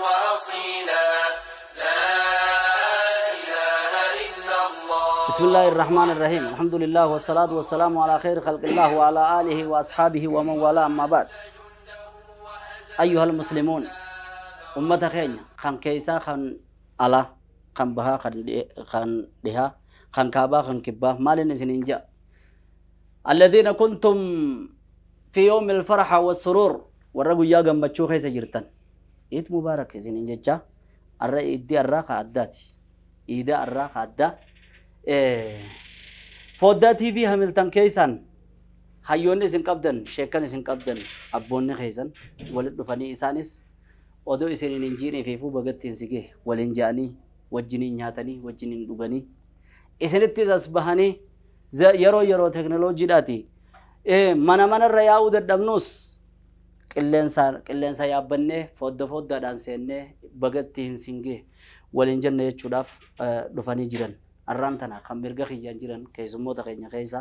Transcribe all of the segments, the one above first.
وأصيلا. لا إله إلا الله. بسم الله الرحمن الرحيم. الحمد لله والصلاة والسلام على خير خلق الله وعلى آله وأصحابه ومن والاه. أما بعد، أيها المسلمون، أمة خينيا خان كيسا خان ألا خان بها خان لها خان كابا خان كبا مالين إسنين جاء الذين كنتم في يوم الفرح والسرور ورقوا يا جمتشو خيس جرتن إيد مبارك إسنين جا الرأي إدي الراقة أداتي إيدا الراقة أدا فوداتي في هملتن كيسان hayyoonni isin qabdan, sheekkan isin qabdan, abboonni keessan walitti dhufanii isaanis odoo isiniin hin jiinee fi bagattiin si gahe waliin ja'anii wajjiniin nyaatanii wajjiniin dhuganii isinittis as bahanii yeroo yeroo teknooloojiidhaati mana manarra yaa'uu dadhabnus qilleensa yaabbannee fodda foddaadhaan seennee bagattiin sin gahe waliin jenne jechuudhaaf dhufanii jiran. Arraan tana kan mirga kiyyaan jiran keessummoota keenya keessa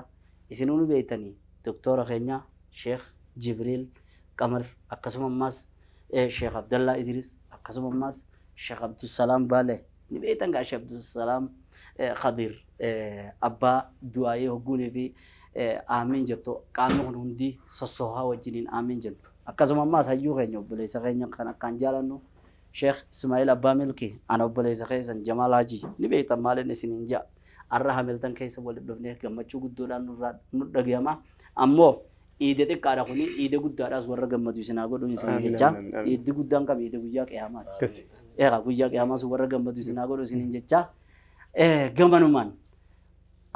isinuu ni beektanii Doktora keenya Sheekh Jibriil Qamar, akkasuma ammas Sheekh Abdallaa Idris, akkasuma ammas Sheekh Abdusalaam Baale ni beektan gaa. Sheekh Abdusalaam Khadir abbaa du'aayee hogguunii fi aamiin jettu qaamni kun hundi sossohaa wajjiniin aamiin jennu. Akkasuma ammas hayyuu keenya obboleessa keenya kan akkaan jaalannu Sheekh Ismaa'il Abbaa Milki, ana obboleessa keessan Jamaal Hajii ni beektan maaliin isiniin ja'a. Arra Hamiltan keessa walitti dhufnee gammachuu guddoodhaan nu dhagayama. Ammoo iide xiqqaadha kuni, iide guddaadhaas warra gammadu isin haa godhu isin jecha. Iiddi guddaan qaba iide guyyaa qiyaamaati. Egaa guyyaa qiyaamaas warra gammadu isin haa godhu isin jecha. Gamanumaan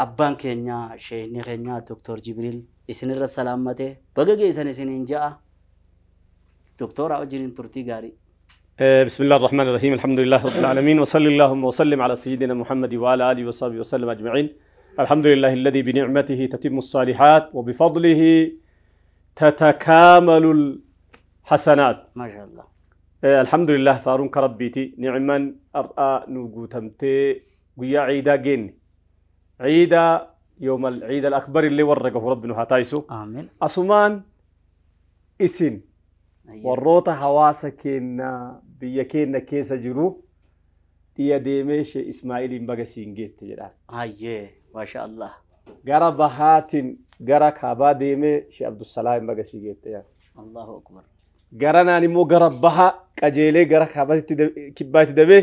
abbaan keenya sheekni keenya Doktor Jibriil isinirra salaammatee baga geessan isiniin ja'a. Doktora wajjiniin turtii gaarii. بسم الله الرحمن الرحيم. الحمد لله رب العالمين، وصلى اللهم وسلم على سيدنا محمد وعلى آله وصحبه وسلم أجمعين. الحمد لله الذي بنعمته تتم الصالحات وبفضله تتكامل الحسنات. ما شاء الله. الحمد لله فارون كربيتي نعما أرأى نوجوتمتي ويا عيدا جن عيدا يوم العيد الأكبر اللي ورقه ربنا هاتايسو. آمين. أسمان إسن warroota hawaasa keenya biyya keenya keessa jiru dhiya deemee Shee Ismaa'iliin baga siin geette jedhaan. Hayyee, maasha Allah. Gara bahaatiin gara kaabaa deemee Shee Abdusalaam baga sii geette jedhaan. Allahu akbar. Gara naan immoo gara baha qajeelee gara kaabaatti kibbaatti dabee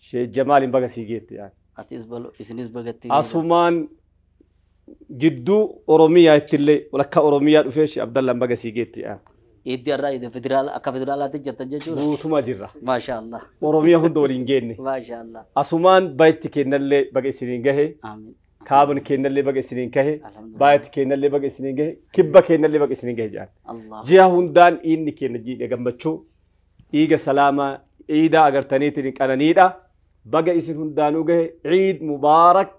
Shee Jamaaliin baga sii geette jedhaan. Atis balu isinis bagatti. Asumaan gidduu Oromiyaa ittillee walakkaa Oromiyaa dhufee Shee Abdallaan baga sii geette jedhaan. Iddii irraa iddoo federaala akka federaalaatti jettan jechuudha. Guutuma jirra. Maasha Allah. Oromiyaa hunda waliin geenne. Maasha Allah. Asumaan baay'itti kennallee baga isiniin gahe. Amiin. Kaabni kennallee baga isiniin gahe. Baay'itti kennallee baga isiniin gahe. Kibba kennallee baga isiniin gahe jedhan. Allah. Ji'a hundaan inni kenna jiidhe gammachuu dhiiga salaamaa ciidaa agartaniitiin qananiidha. Baga isin hundaanuu gahe ciid mubaarak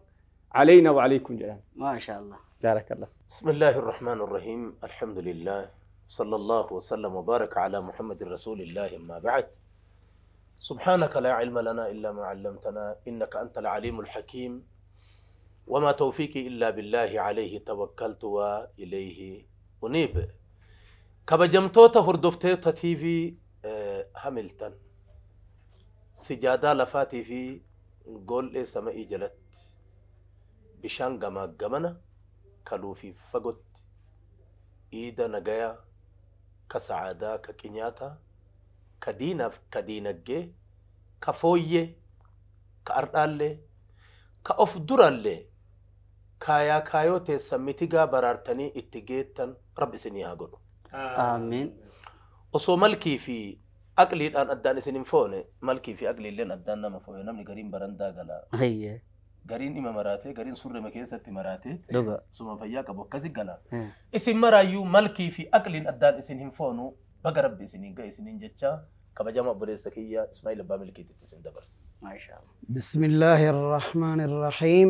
علينا وعليكم jedhan. Maasha Allah. بارك الله. بسم الله الرحمن الرحيم. الحمد لله صلى الله وسلم وبارك على محمد رسول الله. ما بعد، سبحانك لا علم لنا إلا ما علمتنا إنك أنت العليم الحكيم، وما توفيقي إلا بالله عليه توكلت وإليه أنيب. كبجمتوتا هردفتوتا تي في هاملتون سجادة لفاتي في قول إيه سمائي جلت بشان جما جمنا كلوفي فقط إيدا نجايا كسعادة ككنياتا كدينا كدينجي كفوية كأرنالي كأفدرالي كايا كايوتي سميتيغا برارتني اتجيتن رب سنيها قولوا آمين. osoo malkii fi aqliidhaan addaan isin hin foone, malkii fi aqliilleen addaan nama fooye, namni gariin barandaa gala. Hayyee. Gariin ima maraatee, gariin surrema keessatti maraatee, Dhuga. suma fayyaa qabu akkasi gala. Isin maraayyuu malkii fi aqliin addaan isin hin foonu, baga rabbi isiniin ga'e isiniin jecha kabajama obboleessa kiyya Ismaa'il Abbaa Milkiititti isin dabarsa. Maashaa Allah. بسم الله الرحمن الرحيم.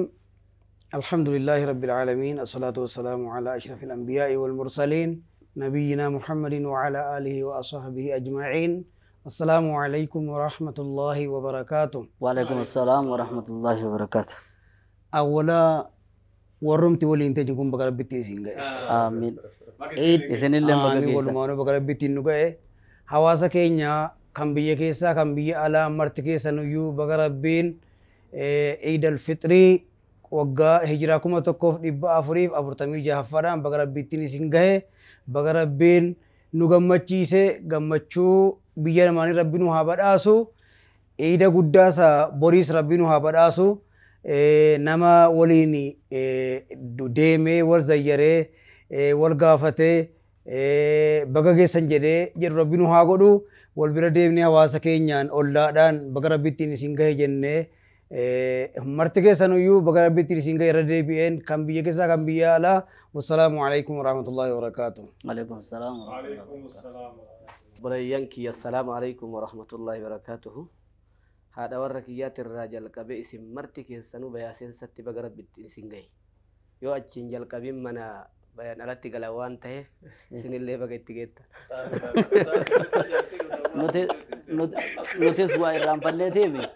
الحمد لله رب العالمين، الصلاة والسلام على أشرف الأنبياء والمرسلين نبينا محمد وعلى آله وأصحابه أجمعين. السلام عليكم ورحمة الله وبركاته. وعليكم السلام ورحمة الله وبركاته. أولا ورمتي ولي انتجكم بقرة بتيسين. آمين. عيد إذن اللي بقى آمين. كيسا. والمانو بقرة بتينو. حواسا كينيا Kan biyya keessaa kan biyya alaa marti keessanuyyuu baga Rabbiin Iid al-Fixrii waggaa hijiraa 1446ffaadhaan baga Rabbiittiin isin gahe, baga Rabbiin nu gammachiise, gammachuu biyya namaanii Rabbi nu haa badhaasu, iida guddaasa boriis Rabbi nu haa badhaasu, nama waliin deemee wal zayyaree wal gaafatee baga geessan jedhee jedhu Rabbi nu haa godhu, wal bira deemnee hawaasa keenyaan ollaadhaan baga Rabbittiin isin gahe jennee marti keessanuyyuu baga Rabbittiin isin gahe irra deebi'een kan biyya keessaa kan biyya alaa. Wassalaamu alaikum warahmatullahi wabarakaatuh. Alaikum salaam wa rahmatullahi wa barakatuh. Obboleeyyan kiyya, assalaamu alaikum warahmatullahi wabarakaatuhu. Haadha warra kiyyaatti irraa jalqabee isin marti keessanuu bayaa seensatti baga Rabbittiin isin gahe. Yoo achiin jalqabiin mana bayan alatti galan waan ta'eef isinillee baga itti geettan. Nutis waa irraanfanneetiimi.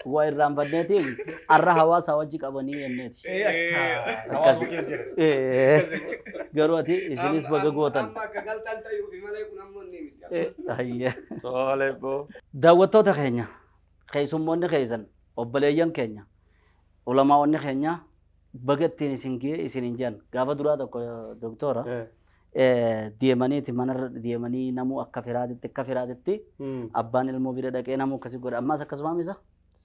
Waa irraanfanneetiimi. Arra hawaasa wajji qabanii jenneeti. Garuu ati isinis baga gootan. Amma akka galtan ta'uufi malee kun ammoo inni miti. Tole boo. Daawwattoota keenya, keessummoonni keessan, obboleeyyan keenya, ulamaa'onni keenya baga ittiin isin ga'e isin hin jedhan. Gaafa duraa tokko doktora deemaniiti manarra deemanii namuu akka firaatitti abbaan ilmoo bira dhaqee namuu akkasii godha. Ammaas akkasuma misa?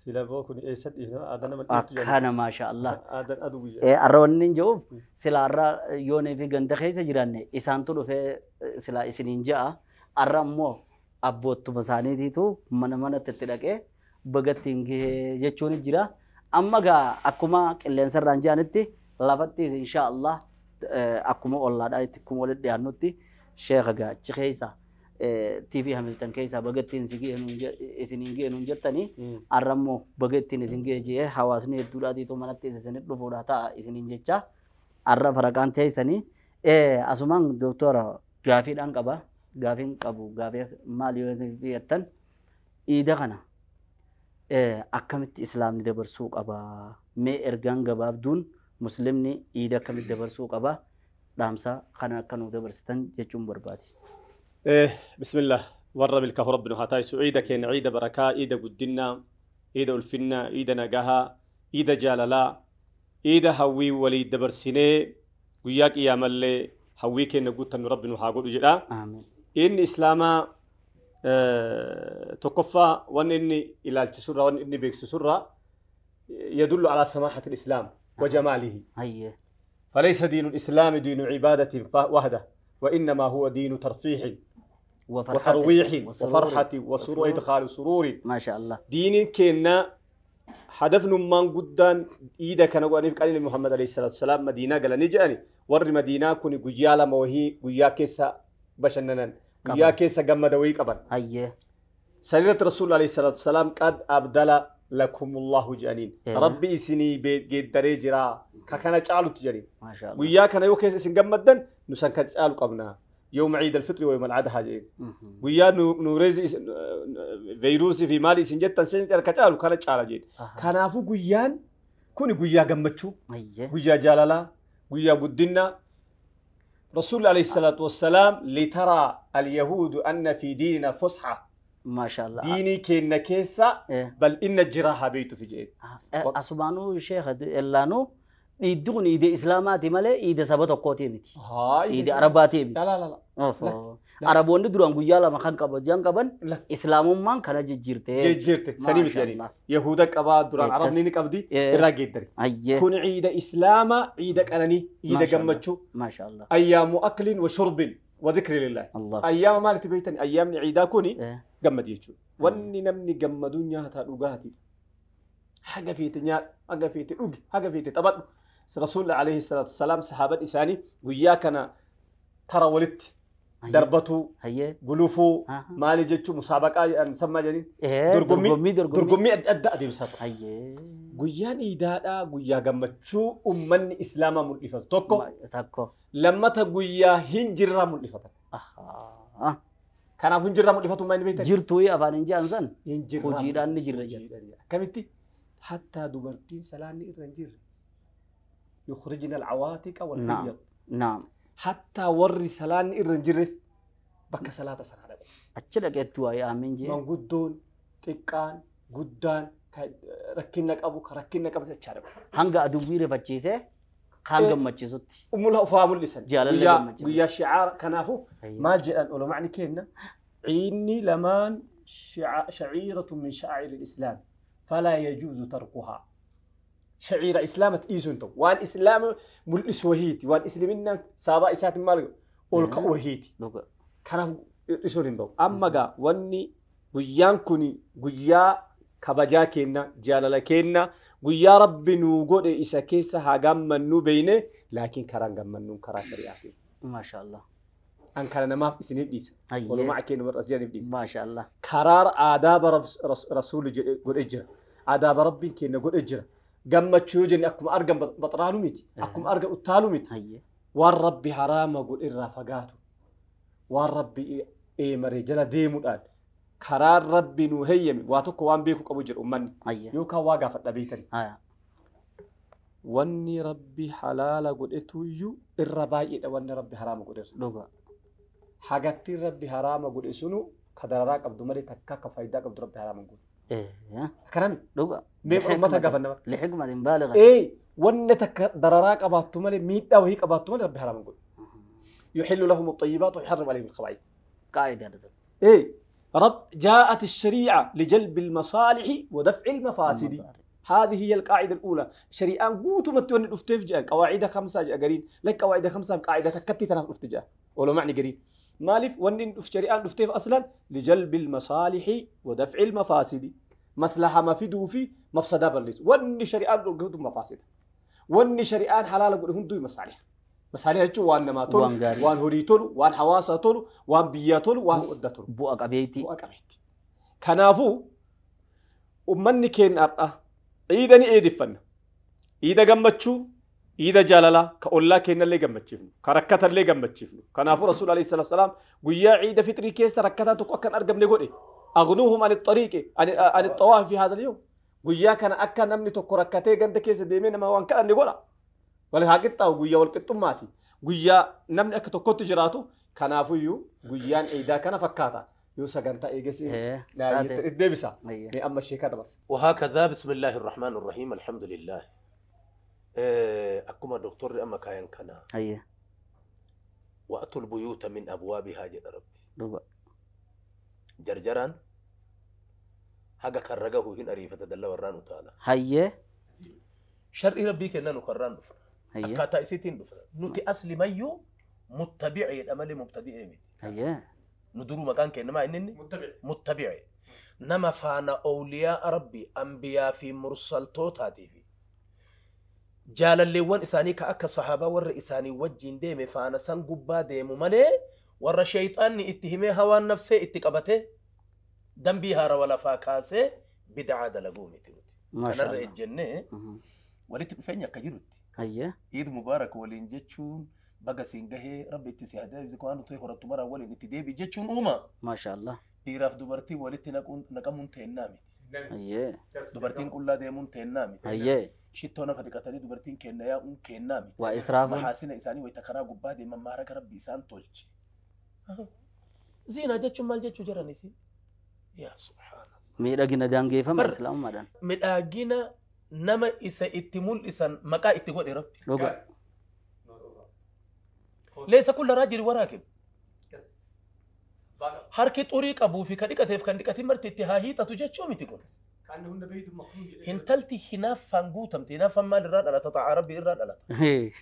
Sila boo kun eessa dhiifna? Aadaa nama dhiiftu jedhama. Akkana maasha Allah. Aadaan aduu guyyaa. Arra wanni hin jedhuuf sila arra yoonii fi ganda keessa jiraanne isaantu dhufee sila isiniin ja'a. Arra immoo abboottuma isaaniitiitu mana manatti itti dhaqee baga ittiin gahee jechuun jira. Amma gaa akkuma qilleensa irraan ji'anitti lafattis insha Allah akkuma ollaadhaa itti akkuma walitti dhiyaannutti sheekha gaa achi keessa TV Hamilton keessa baga ittiin isiniin ga'e nuun jettanii arra immoo baga ittiin isin ga'e jedhee hawaasni hedduudhaatiitu manatti isinit dhufuudha ta'a isiniin jecha arra faraqaan teessanii asumaan doktora gaafiidhaan qaba. Gaafiin qabu gaafii maal yoo jettan iida kana akkamitti islaamni dabarsuu qaba? Mee ergaan gabaabduun muslimni iida akkamitti dabarsuu qaba? Dhaamsa kana akka nu dabarsitan jechuun barbaade. Bismillah warra milkaa'u Rabbi nu haa taasisu. Iida keenya iida barakaa, iida guddinaa, iida ulfinnaa, iida nagahaa, iida jaalalaa, iida hawwii walii dabarsinee guyyaa qiyaamallee hawwii keenya guuttannu Rabbi nu haa godhu jedha. Amiin. Inni islaamaa tokkoffaa wanni inni ilaalchisurraa wanni inni beeksisurraa يدل على سماحة الإسلام وجماله. فليس دين الإسلام دين عبادة وحده، وإنما هو دين ترفيه وترويح وفرحة وسرور وإدخال سرور. ما شاء الله. دين كنا هدفنا من قدان إذا كان قال قال محمد عليه الصلاة والسلام مدينة قال نجاني ور مدينة كوني قيالا موهي قيا كيسا بشننن قيا كيسا جمدوي قبل. سيدة رسول الله عليه الصلاة والسلام قد أبدل لكم الله جانين. ربي سني بيت درجرا كان تعالوا تجانين. ما شاء الله. ويا كان يوكيس إسن جمدن نسان كتعالوا قبلنا يوم عيد الفطر ويوم العضحى جين. ويا نوريز فيروسي في مالي سنجت تنسين كتعالوا كان تعالوا جين. كان عفو ويان كوني ويا جمدشو. ويا جلالا ويا قدنا. رسول الله عليه الصلاة والسلام لترى اليهود أن في ديننا فصحى. ما شاء الله. ديني كنا كيسا بل إن الجراحة بيت في جيد. أصبانو شيخ إلانو يدون إيد إسلاماتي مالي إيد سبت قوتي متي. إيد عرباتي متي. لا لا لا. لا. عربون درون قيالا ما خان كابا جان كابن إسلام مان كنا جيرته. جيرته. سليم يعني. يهودا كابا درون عرب نيني كابدي إراقي دري. كون عيد إسلام عيد كأنني عيد جمتشو. ما شاء الله. أيام أكل وشرب وذكر لله. الله. أيام مالت بيتني أيام عيدا كوني جمد يجو. واني نمني جمدون يا تلوجاتي. حاجة في تنيا حاجة في تلوج حاجة في تبط. رسول الله عليه الصلاة والسلام صحابة إساني وياك أنا ترى ولدت دربته قلوفه مالي جتشو مسابقة نسمى جاني درقمي أدى أدي مسابقة. قيان إيدادا قيا جمتشو أمني إسلاما ملفت توكو لما تقيا هنجرة ملفت. كان هنجرة ملفت ما ينبي جرتوي أبان إنجانزن هنجرة نجرة كمتي حتى دبرتين سلاني الرنجر يخرجنا العواتق والحيض. نعم. حتى ور سلان الرنجرس Bakka salaata sanaa dhaqu. Achi dhaqeettu waa'ee amiin jee. Manguddoon xiqqaan guddaan rakkina qabu rakkina qabu jechaa dhaqu. Hanga aduwwii rifachiisee kaan gammachiisutti. Umula ufaa mul'isan. Jaalallee gammachiisu. Guyyaa shicaara kanaafuu maal jedhan ulamaani kenna ciinni lamaan shaciiratu min shacaa'iri islaam falaa yajuuzu tarkuhaa. Shaciira islaamat dhiisuu hin ta'u. Waan islaama mul'isu wahiiti. Waan isliminnaan saabaa isaatiin maal ol ka'u wahiiti. Kanaaf dhiisuun hin ba'u. Amma gaa wanni guyyaan kun guyyaa kabajaa kenna jaalala kenna guyyaa rabbi nuu godhe isa keessa haa gammannuu beeyne laakiin karaan gammannuun karaa shari'aatiin. Maashaallah. An kana namaaf isiniif dhiisa. Walumaa keenya warra as jiraniif dhiisa. Maashaallah. Karaa aadaaba rasuulli godhe jira. Aadaaba rabbiin keenya godhe jira. Gammachuu yoo jenne akkuma argan baxraanuu miti. Akkuma argan uttaaluu miti. Waan rabbi haraama godhe irraa fagaatu. Waan rabbi eemaree jala deemuudhaan karaan rabbi nuu heeyyame waa tokko waan beeku qabu jedhu uummanni yookaan waa gaafadha beekani. Wanni rabbi halaala godhetu iyyuu irra baay'eedha wanni rabbi haraama godherra. Hagattiin rabbi haraama godhe sunu ka dararaa qabdu malee takka akka faayidaa qabdu rabbi haraama godhe. Akkanami? Mee uummata gaafanna bara. Lixikmatin baaliga. Wanni takka dararaa qabaattu malee miidhaa wayii qabaattu malee rabbi haraama godhe. يحل لهم الطيبات ويحرم عليهم الخبائث. قاعدة إيه رب جاءت الشريعة لجلب المصالح ودفع المفاسد. هذه هي القاعدة الأولى. شريعة قوت متون الأفتف جاء قواعد خمسة جاء قرين لك قواعد خمسة قاعدة تكتي تناف الأفتجاء ولو معني قرين مالف ون شريعة الأفتف أصلا لجلب المصالح ودفع المفاسد. مصلحة ما في دوفي مفسدة بالليس ون شريعة الأفتف مفاسد ون شريعة حلال قولهم دوي مصالح. مصالح jechuun waan namaa tolu, waan horii tolu, waan hawaasa tolu, waan biyyaa tolu, waan hodda tolu. Bu'a qabeetti. Bu'a qabeetti. Kanaafuu uummanni keenya har'a ciida ni eediffanna. Ciida gammachuu, ciida jaalalaa, ka ollaa keenyallee gammachiifnu, ka rakkatallee gammachiifnu. Kanaafuu Rasuul alayhi salaatu wasalaam guyyaa ciida fixrii keessa rakkataan tokko akka hin argamne godhe. Aghnuuhum ani xariiqi ani xawaafi fi haadha al-yawm. Guyyaa kana akka namni tokko rakkatee ganda keessa deemee nama waan kadhanne godha. Wal haa qixxaawu guyyaa wal qixxummaati. Guyyaa namni akka tokkotti jiraatu kanaafuyyuu guyyaan ciidaa kana fakkaata. Yoo sagantaa eegesee deebisa. Mee amma sheekaa dabarsa. وهكذا بسم الله الرحمن الرحيم الحمد لله. أكما دكتور أما كاين كنا. وأتوا البيوت من أبوابها جل ربي. جرجران حاجة كرجه هنا ريفة دل وران تعالى. شرع ربي كنا نكران دفنا. أكاتا إسيتين دفنا. نتي أصل ميو متبعي الأمل مبتدئ ميت. ندورو مكان كأنما إنني متبعي. نما فانا أولياء ربي أنبياء في مرسل توتاتي في. جال اللي إساني كأك صحابة ور إساني وجين ديم فانا سنقبا ديم ملي ور شيطان اتهمي هوا نفسه اتقبته دنبيها ولا فاكاسه بدعة دلقومي تموت. ما شاء الله. أنا الجنة وليت فين كجرت. عيد مبارك ولين جتشون بقى سينجه ربي تسيهده بذكوان وطيه ورتو مرة ولين تدي بجتشون أوما. ما شاء الله. ديراف دبرتي وليت نكمن تهنامي. دبرتين كلها ديمون تهنامي. شتونا فدقتني دبرتين كنا يا أم كنامي. وإسراف. محاسن إنساني ويتكرا جبادي من مارك ربي إنسان تولج. زينة جتشون مال جتشو جرانيسي. يا سبحان الله. ميراجينا دانجي فما إسلام مدان. ميراجينا نما إسا إتمول إسان مكا إتقول ربي. ليس كل راجل وراكب. حركة طريق أبو في كذا كتف كان كتير مرت تهاهي تتوجد شو متقول. هنتلتي هنافان قوتم هنافان مال الراد على تطاع ربي الراد على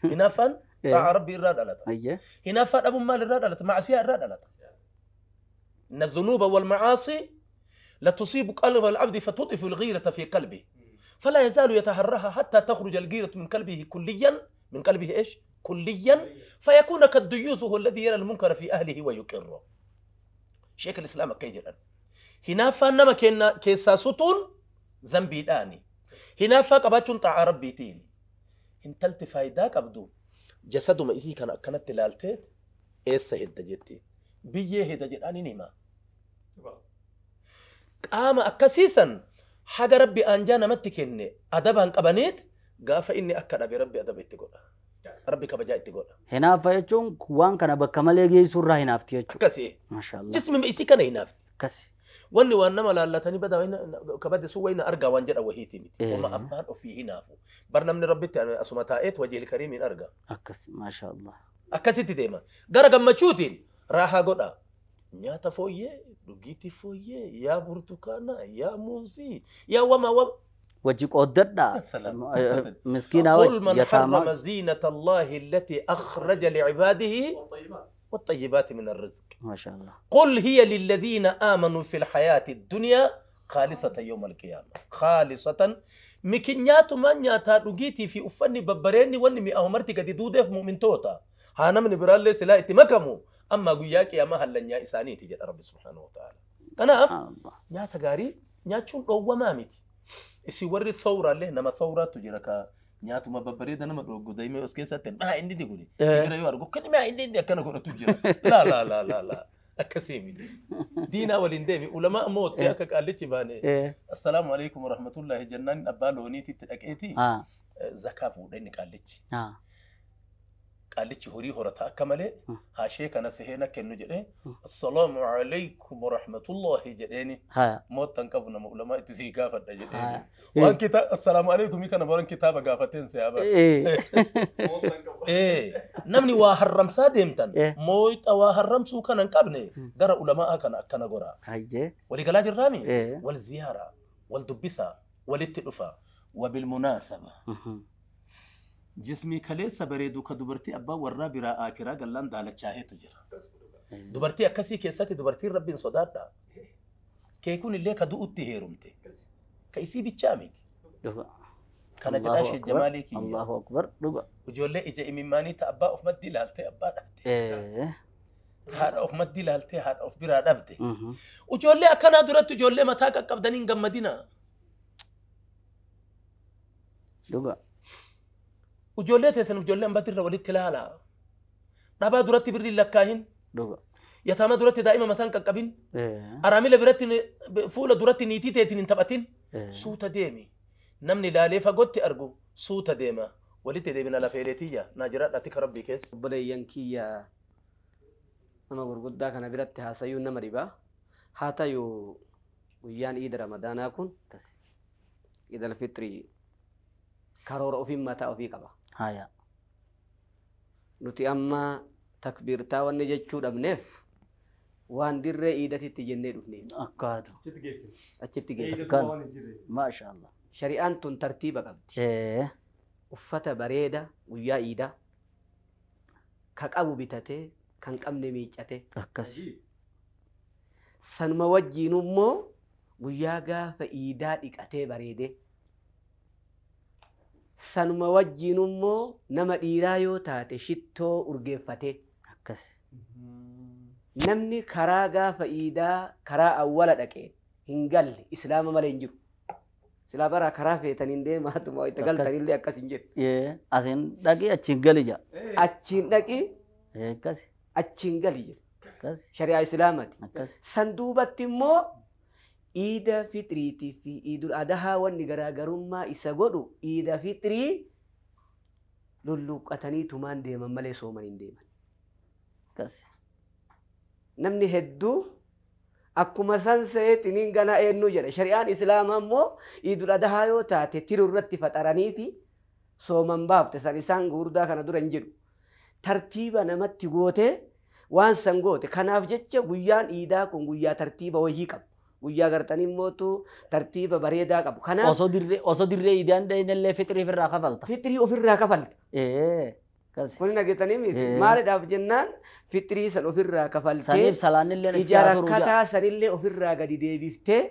هنافان طاع ربي الراد على هنافان أبو مال الراد على معصية الراد على إن الذنوب والمعاصي لا تصيب قلب العبد فتطفئ الغيرة في قلبه فلا يزال يتهرها حتى تخرج الغيرة من قلبه كليا من قلبه إيش؟ كليا فيكون كالديوث هو الذي يرى المنكر في أهله ويكره. شيخ الإسلام كيجرا هنافا نما كنا كيساسوتون ذنبي داني هنافا قباتشون طاع ربي تيني انتلت فايداك أبدو جسده ما إسي كان كانت تلالتيت إيسا هدى جتي بيه هدى جتاني نيما قام أكسيسا حاجة ربي أنجانا متكني أدبان قبنيت قافة إني أكد أبي ربي أدب اتقول Rabbi kabajaa itti godha. Hinaaffaa jechuun waan kana bakka malee geessuu irraa hinaafti jechuudha. Akkasi. Maashaallah. Jismi isii kana hinaafti. Akkasi. Wanni waan nama laallatanii bada kabadde sun wayna argaa waan jedha wahiiti miti. Wama abbaan ofii hinaafu. Bar namni rabbitti asuma taa'eet wajhil kariimiin arga. Akkasi maashaallah. Akkasitti deema. Gara gammachuutiin raahaa godha. Nyaata fooyyee, dhugiitii fooyyee, yaa burtukaana, yaa muuzii, yaa wama wama. Wajji qooddadhaa. Miskiinaa قل wajji من yataamaa. حرم زينة الله التي أخرج لعباده والطيبات من الرزق Maashaallah. قل هي للذين آمنوا في الحياة الدنيا خالصة يوم القيامة خالصة مكنيات من نياتا رجيتي في أفني ببريني وني مي أهمرتي قد دودف مؤمن توتا هانا من برالي سلا اتمكمو أما قياك يا ما هلن يا إساني تجد رب سبحانه وتعالى كناف Allah. نياتا غاري نياتشون قوة مامتي إسي وري ثورة له نما ثورة تجرك nyaatuma babbareeda nama dhoogu daa'ima os keessatti maa inni ni guni jira yoo argu kan maa inni inni akkana godhatu jira laa laa laa laa laa akkasii miti diinaa waliin deemi ulamaa ammoo wattee akka qaallichi baane assalaamu alaikum warahmatullahi jennaan abbaa looniititti dhaqeeti zakaa fuudha inni qaallichi qaallichi horii horata akka malee haashee kana seheena kennu jedhee assalaamu alaikum warahmatullahi jedheeni moottan qabu nama ulamaa itti sii gaafadha jedheeni waan kitaaba assalaamu alaikum kana baran kitaaba gaafateen si aba namni waa harramsaa deemtan mooyxa waa harramsuu kana hin qabne gara ulamaa kana akkana gora waliigalaa jirraami wal ziyaara wal dubbisa walitti dhufa wabilmunaasaba jismii kaleessa bareedu ka dubartii abbaa warraa biraa akiraa gallaan daalachaaheetu jira. Dubartii akkasii keessatti dubartiin rabbiin sodaadha. Keekuun illee ka du'utti heerumte. Ka isii bichaa miti. Kana jedhaa Sheekh Jamaalii kiyya. Allahu akbar dhuga. Ijoollee ija imimmaanii ta abbaa of maddii ilaaltee abbaa dhabde. Haadha of maddii ilaaltee haadha of biraa dhabde. Ijoollee akkanaa duratti ijoollee mataa qaqqabdanii hin gammadina. Dhuga. Ijoollee teessan ijoollee ambatirra walitti ilaalaa. Dhabaa duratti birri lakkaahin. Dhuga. Yataama duratti daa'ima mataan qaqqabin. Araamila biratti fuula duratti niitii teetiin hin taphatin. Suuta deemi. Namni ilaalee fagootti argu suuta deema. Walitti deebina lafeeleetiyya. Naa jiraadha tika rabbii keessa. Obboleeyyan kiyya nama gurguddaa kana biratti haasayuun nama dhibaa. Haa ta'u guyyaan iida Ramadaanaa kun Iidal Fitrii karoora ofii mataa ofii qaba. Haya. Nuti amma takbiirtaa wanni jechuu dhabneef waan dirree iidatitti jennee dhufneef. Akkaatu. Achitti geesse. Maashaallah. Shari'aan tun tartiiba qabdi. Uffata bareeda guyyaa iidaa ka qabu bitatee kan qabne miiccatee. Akkasi. Sanuma wajjiin immoo guyyaa gaafa iidaa dhiqatee bareedee. Sanuma wajjiin immoo nama dhiiraa yoo taate shittoo urgeeffatee. Akkasi. Namni karaa gaafa iidaa karaa awwala dhaqeen hin galle islaama malee hin jiru. Silaa bara karaa feetaniin deemaatuma itti galtanillee akkas hin jedhu. Asiin dhaqii achiin gali jedha. Achiin dhaqii Akkasi. achiin gali jedha. Akkasi. Shari'aa islaamaati. Akkasi. San duubatti immoo iida fixriitii fi iidul adahaa wanni garaagarummaa isa godhu iida fixrii lulluuqqatanii tumaan deeman malee sooman hin deeman. Akkasi. Namni hedduu akkuma san se'eetiniin ganaa eenyu jedha. Shari'aan islaamaa immoo iidul adahaa yoo taate tiru irratti faxaranii fi sooman baafte san isaan gurguddaa kana dura hin jiru. Tartiiba namatti gootee waan san goote. Kanaaf jecha guyyaan iidaa kun guyyaa tartiiba wayii qabu. Guyyaa gartanii mootu tartiiba bareedaa qabu. Kanaaf Osoo dirree iidaan dhayinallee fixrii ofirraa kafalta. Fixrii ofirraa kafalta. Kun dhageetanii miti. Maaliidhaaf jennaan fixrii san ofirraa kafaltee Saniif salaannillee ija rakkataa sanillee ofirraa gadi deebiftee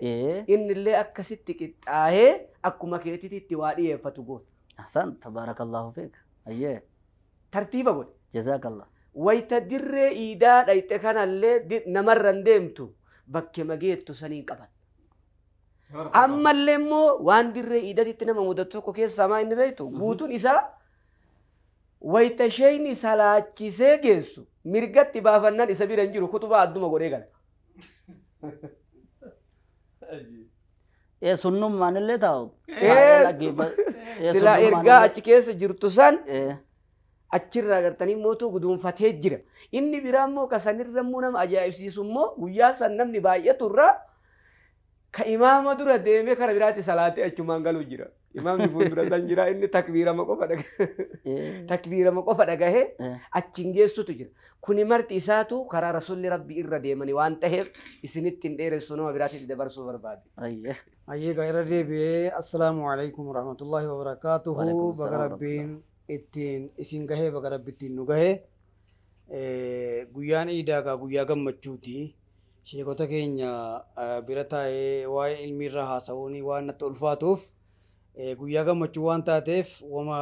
innillee akkasitti qixxaahee akkuma keetiitti waa dhiyeeffatu goota. Ahsan tabaarakallahu fiik. Ayyee. Tartiiba godhe. Jazaakallah. Wayita dirree iidaa dhayxe kanallee namarra hin deemtu bakke mageettu saniin qaban. Ammallee immoo waan dirree iidatitti nama mudatu tokko keessaa maa inni beektu guutuun isaa wayita isheen salaachisee geessu mirgatti baafannaan isa bira hin jiru kutubaa adduma godhee gala. Sunnummaan illee taa'u. Sila ergaa achi keessa jirtu san Achirraa gartanii mootuu guduunfatee jira. Inni biraa immoo ka sanirra immoo nama ajaa'ibsiisu immoo guyyaa san namni baay'atu irraa ka imaama dura deemee kara biraatti salaatee achumaan galuu jira. Imaamni fuuldura san jira inni takbiirama qofa dhagahe. Takbiirama qofa dhagahee achiin geessutu jira. Kuni marti isaatu karaa rasuulli rabbi irra deemanii waan ta'eef isinitti hin dheeressu nama biraatti dabarsuu barbaade. Ayyee gaa irra deebi'ee assalaamu alaikum warahmatullahi wabarakaatuhu baga rabbiin ittiin isin gahee baga rabbi ittiin nu gahee guyyaan iidaa gaa guyyaa gammachuuti. Sheekota keenya bira taa'ee waa'ee ilmi irraa haasa'uun waan natti ulfaatuuf guyyaa gammachuu waan taateef wama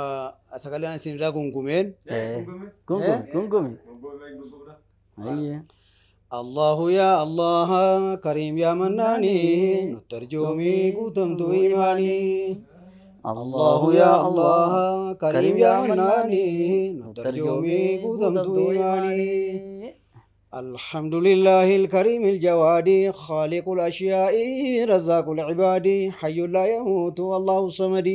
sagaleen isin irraa gungumeen. Gungumi. Allahu ya Allah Karim ya Mannaani nutarjoomi guutamtu imaanii. Allahu ya Allah Karim ya Mannaani nutarjoomi guutamtu imaanii. الحمد لله الكريم الجواد خالق الأشياء رزاق العباد حي لا يموت والله الصمد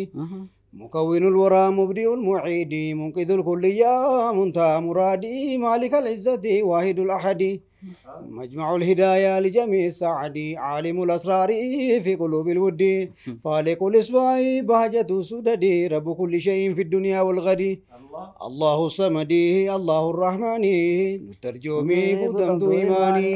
مكون الورى مبدئ المعيد منقذ الكلية منتهى مرادي مالك العزة واحد الأحد مجمع الهداية لجميع السعد عالم الأسرار في قلوب الود فالق الإصبع بهجة سدد رب كل شيء في الدنيا والغد الله الصمد الله الرحمن نترجمي قدمت إيماني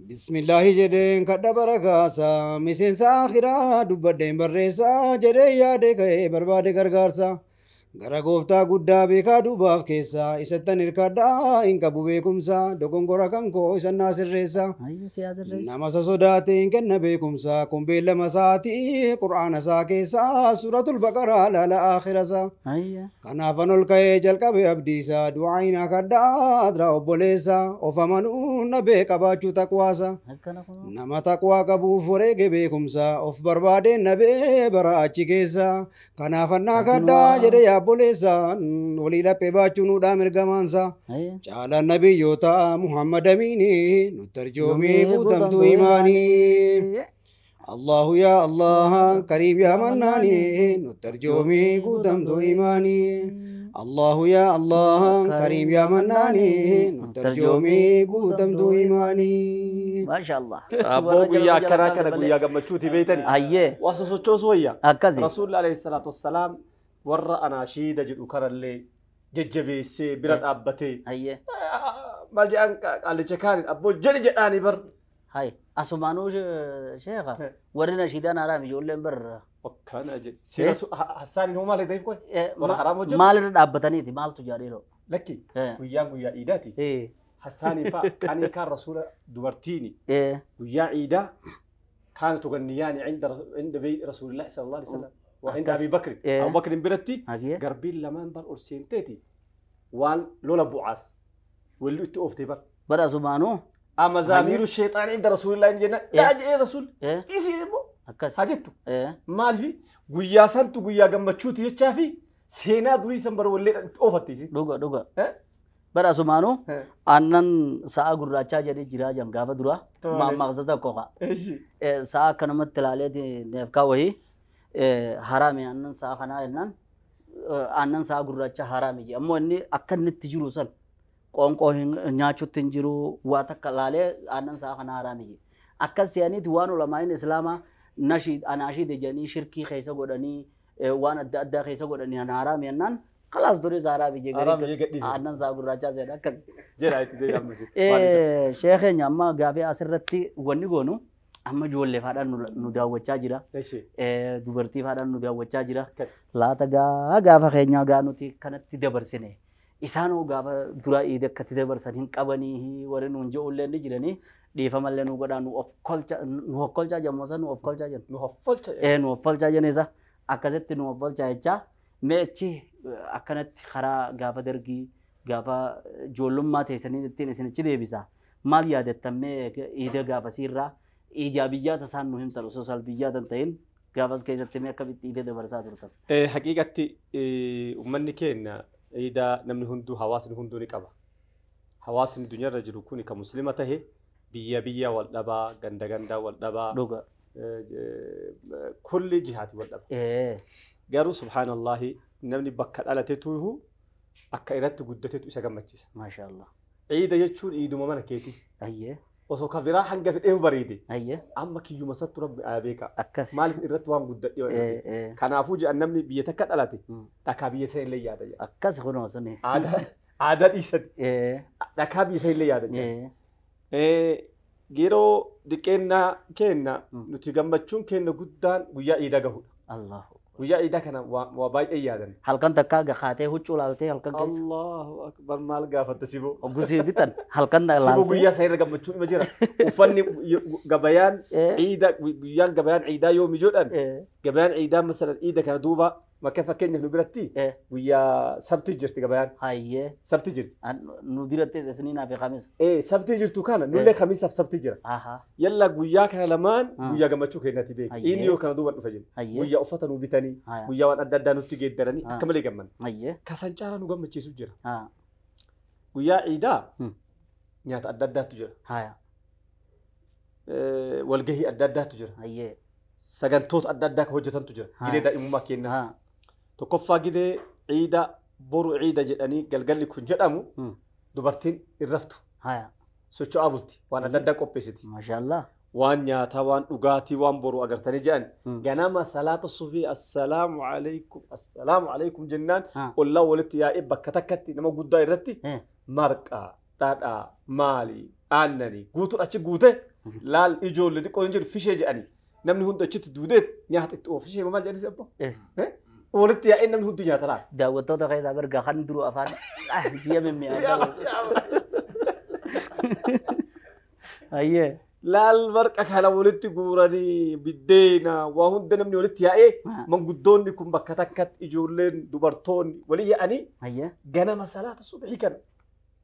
بسم الله جدين كد بركاسا مسين ساخرا دبدين بريسا جدي يادي كي برباد غرغارسا gara gooftaa guddaa beekaa duubaaf keessa isattan hirkadhaa hin qabu beekumsa dogongora kan koo isan naa sirreessa nama isa sodaate hin kenna beekumsa kun beellama isaatii qur'aana isaa keessa suuratul baqaraa laala aakhirasa kanaafan ol ka'ee jalqabe abdiisa du'aayinaa kadhaa adraa obboleessa of amanuun nabee qabaachuu taqwaasa nama taqwaa qabuuf wareege beekumsa of barbaadeen nabee bara achi keessa kanaafan naa kadhaa jedhe obboleessaan walii laphee baachuun nuudhaa mirgamaansa caalaan nabiyyoota Muhammad Amiini nutti arjoomii guutamtuu imaanii. Allahu ya Allah Karim ya Mannaani nutti arjoomii guutamtuu imaanii. Allahu ya Allah Karim ya Mannaani nutti arjoomii guutamtuu imaanii. Maasha Allah. Abboo guyyaa akkanaa kana guyyaa gammachuuti beeytani. Ayyee. Waa sosochoosu wayya. Akkasi. Rasuulli alayhi salaatu wassalaam warra anaashiida jedhu kanallee jajjabeessee bira dhaabbatee maal jedhan qaallicha kaaniin abboo jedhi jedhaanii bar. Hay asumaanuu sheekha warri nashiidaan haraam ijoolleen bar. Akkana jedhi. Seera hassaaniin hoo maal ta'eef qoy? Warra haraam hojjetu. Maalirra dhaabbataniiti maaltu jaadheeroo? Lakki guyyaan guyyaa iidaati. Hassaanii fa'a qanii kaan rasuula dubartiini guyyaa iidaa kaana tuganniyaani cinda rasuulillahi sallallahu alaihi wasallam. وعند أبي بكر أبو بكر برتي قربين لمان بر أرسينتي وان لولا بوعاس واللي تقف بر برا زمانو أما زامير الشيطان عند رسول الله إنجنا لا أجي رسول يصير مو حاجته ما في ويا سنت ويا جنب تشوتي تشافي سينا دوي سنبر واللي أوفتي سي دوغا دوغا برا زمانو أنن ساعة قراچا جدي جرا جم غابة درا ما مغزة كوكا ساعة كنمت تلالي نفكا وهي haraami aannan sa'a kanaa jennaan aannan sa'a gurraacha haraami jedhe ammoo inni akka inni itti jiru san qoonqoo nyaachuutti hin jiru waa takka laalee aannan sa'a kanaa haraami jedhe akkas se'aniiti waan ulamaa'in islaamaa nashiid anaashiid jedhanii shirkii keessa godhanii waan adda addaa keessa godhanii ana haraami jennaan khalaas duris haraami jedhe aannan sa'a gurraachaa se'an akkas. Jedha itti deebi'amsi. Sheekeenya amma gaafii asirratti wanni goonu amma ijoollee faadhaan nu daawwachaa jira. Dubartii faadhaan nu daawwachaa jira. Laata gaafa keenyaa gaa nuti kanatti dabarsine. Isaanoo gaafa dura iida akkatti dabarsan hin qabanii warri nuun je'ullee ni jiranii dhiifamallee nu godhaa nu of kolchaa jennu nu of kolchaa jennu. Nu of kolchaa jennu. Nu of kolchaa jenneesa akkasitti nu of kolchaa jechaa meechi akkanatti karaa gaafa dargii gaafa ijoollummaa teessanii ittiin isinichi deebisa. Maal yaadattamee iida gaafasiirraa إيجابيات أسان مهم ترى سلبيات أنتين قابس كيسة تمي كم إيدا دبرسات رتب. حقيقة أمني كين إيدا نمن هندو حواس هندو نكبا حواس الدنيا رجل كوني كمسلمة هي بيا بيا والدبا غندا غندا والدبا. دوغا. كل جهات والدبا. قالوا سبحان الله نمني بكر على تتوه Akka irratti guddatetu isa gammachiisa. Maashaallah. Ciida jechuun iiduma mana keeti. Ayyee. Osoo ka biraa hanga fedhee bareede. Ayyee. Amma kiyyuma sattu rabbi beeka. Akkas. Maaliif irratti waan guddadhe. Kanaafuu jedhan namni biyya takka dhalate dhakaa biyya sana illee yaada jedha. Akkas kunoo suni. Aadaa dhiisati. Dhakaa biyya sana illee yaada jedha. Yeroo dhiqeennaa keenna nuti gammachuun keenna guddaan guyyaa iidaa gahudha. Allahu. Guyyaa iidaa kana waa baay'ee yaadan. Halkan takkaa gahaatee huccuu laaltee halkan keessa. Allahu akbar maal gaafatta siboo. Oggusii bitan halkan laaltee. Siboo guyyaa sana irra gammachuun ima jira. Uffanni gabayaan iida guyyaan gabayaan iidaa yoomi jedhan gabayaan iidaa masalan iida kana duuba makka fakkeenyaaf nu biratti guyyaa sabti jirti gabayaan. Hayyee. Sabti jirti. Nu biratti isniinaa fi khamisa. Sabti jirtu kana nullee khamisaaf sabti jira. Yalla guyyaa kana lamaan guyyaa gammachuu keenyatti beeku. Inni yoo kana duuba dhufa jenna. Guyyaa uffata nu bitanii guyyaa waan adda addaa nutti geeddaranii akka malee gammanna. Kasan caalaa nu gammachiisu jira. Guyyaa iidaa nyaata adda addaatu jira. Walgahii adda addaatu jira. Sagantoota adda addaa kan hojjetantu jira. Gidee daa'imummaa keenyaa. Tokkoffaa gidee ciida boru ciida jedhanii galgalli kun jedhamu dubartiin irraftu. Socho'aa bulti waan adda addaa qopheessiti. Maashaallah. Waan nyaataa waan dhugaatii waan boru agartanii jedhan ganama salaata subii assalaamu alaykum assalaamu alaykum jennaan ollaa walitti yaa'ee bakka takkatti nama guddaa irratti marqaa dhadhaa maali aannanii guutuun achi guute laal ijoollee xiqqoo hin jiru fishee jedhanii namni hundi achitti duudee nyaata itti oofu fishee maal jedhanis abbo. Walitti yaa'ee namni hundi nyaata laal. Daawwattoota keessaa bargaa kan duruu afaan ji'a mimmi'aa. Ayyee. Laal marqa kana walitti guuranii biddeena waa hunda namni walitti yaa'ee manguddoonni kun bakka takkatti ijoolleen dubartoonni walii yaa'anii ganama salaata subhii kana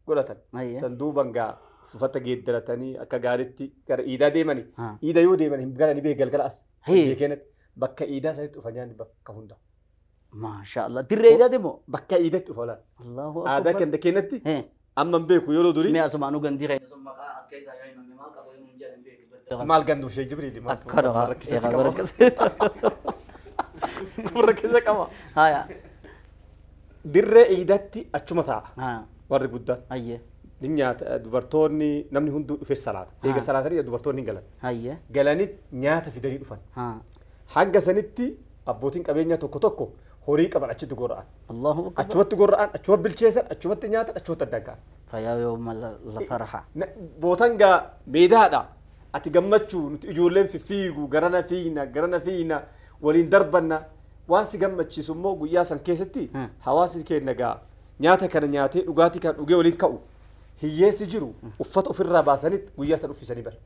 godhatan. Sanduuban gaa uffata geeddaratanii akka gaariitti gara iidaa deemanii iida yoo deeman hin galanii beek galgala as. Biyya keenyatti bakka iidaa sanitti dhufa nyaanni bakka hunda. Maashaallah. Dirree iidaa deemu? Bakka iidatti dhufa laal. Aadaa keenya keenyatti amma hin beeku yeroo durii. Mee asumaanuu gandii keenya sun maqaa as keessaa yoo himame maal qabu yoo hin jedhan beeku. Maal ganduu ishee Jibriili maal Akkana rakkisa qaba. Haya. Dirree iidatti achuma taa'a. Warri guddaan. Ayyee. Ni nyaata dubartoonni namni hunduu dhufee salaata. Eega salaatanii dubartoonni hin galan. Ayyee. Galanii nyaata fidanii dhufan. Hanga sanitti abbootiin qabeenyaa tokko tokko horii qaban achitti gorra'an. Allahu akbar. Achumatti gorra'an, achumatti bilcheessan, achumatti nyaatan, achumatti addaan ka'an. Fayyaa yooma la farha. Bootan gaa meedaadha. Ati gammachuu nuti ijoolleen fiffiigu garana fiina garana fiina waliin darbanna waan si gammachiisu immoo guyyaa san keessatti hawaasni keenya gaa nyaata kana nyaatee dhugaatii kana dhugee waliin ka'u hiyyeessi jiru uffata ofirraa baasanitti guyyaa san uffisanii bara.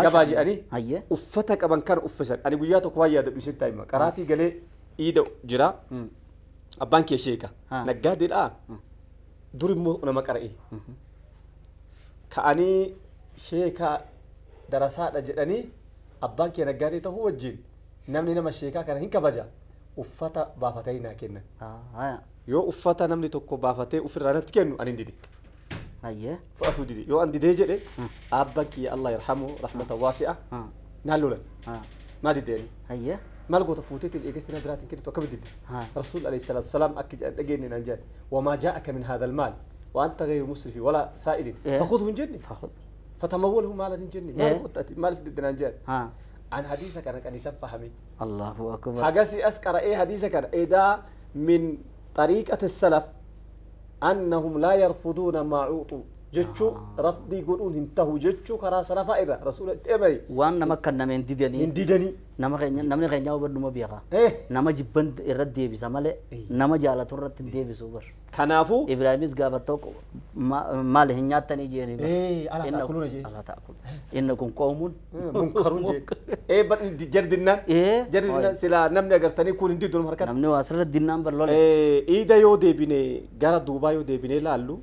Gabaa jedhanii uffata qaban kana uffisan ani guyyaa tokko waan yaadadhu isin taa'ima qaraatii galee iida jira abbaan kee sheeka naggaadeedhaa dur immoo nama qara'e ka'anii sheekaa darasaadha jedhanii abbaan kee naggaadee ta'uu wajjin namni nama sheekaa kana hin kabaja uffata baafatanii naa kennan. Yoo uffata namni tokko baafatee ofirraa natti kennu ani hin dide. Fudhatuu dide yoo an didee jedhe abbaan kiyya Allah yarhamu rahmatan waasi'a naan lolan. Maa dideeni? Maal goota fuuteetiin eegessi na biraatiin kennitu akkamitti didde? Rasuul alayhi salaatu salaam akka jedhan dhageenye naan jedhan wamaa jaa'aka min haadha almaal وأنت غير مسرف ولا سائل فخذه جني فتموله مالا جني ما لف ضدنا جان عن حديثك أنا كان يسفهمي الله أكبر حاجة أسكر إيه حديثك إيه ده من طريقة السلف أنهم لا يرفضون ما عوطوا جتشو رفض يقولون انتهوا جتشو كرا سلفا إذا رسول إيه وأنا ما كنا من ديدني من ديدني نما خينيا وبر بيغا نما جبن الرد دي بسمله نما جالة الرد دي بسوبر كنافو إبراهيم قابتوك مال هنياتني جيني إيه ألا تأكلون جي ألا تأكل إنكم قوم منكرون جي إيه جردنا إيه جردنا سلا نمني أقرتني كون هندي دون حركات نمني واسر الدينام برلول إيه إذا يو ديبيني جرا دوبا يو ديبيني لالو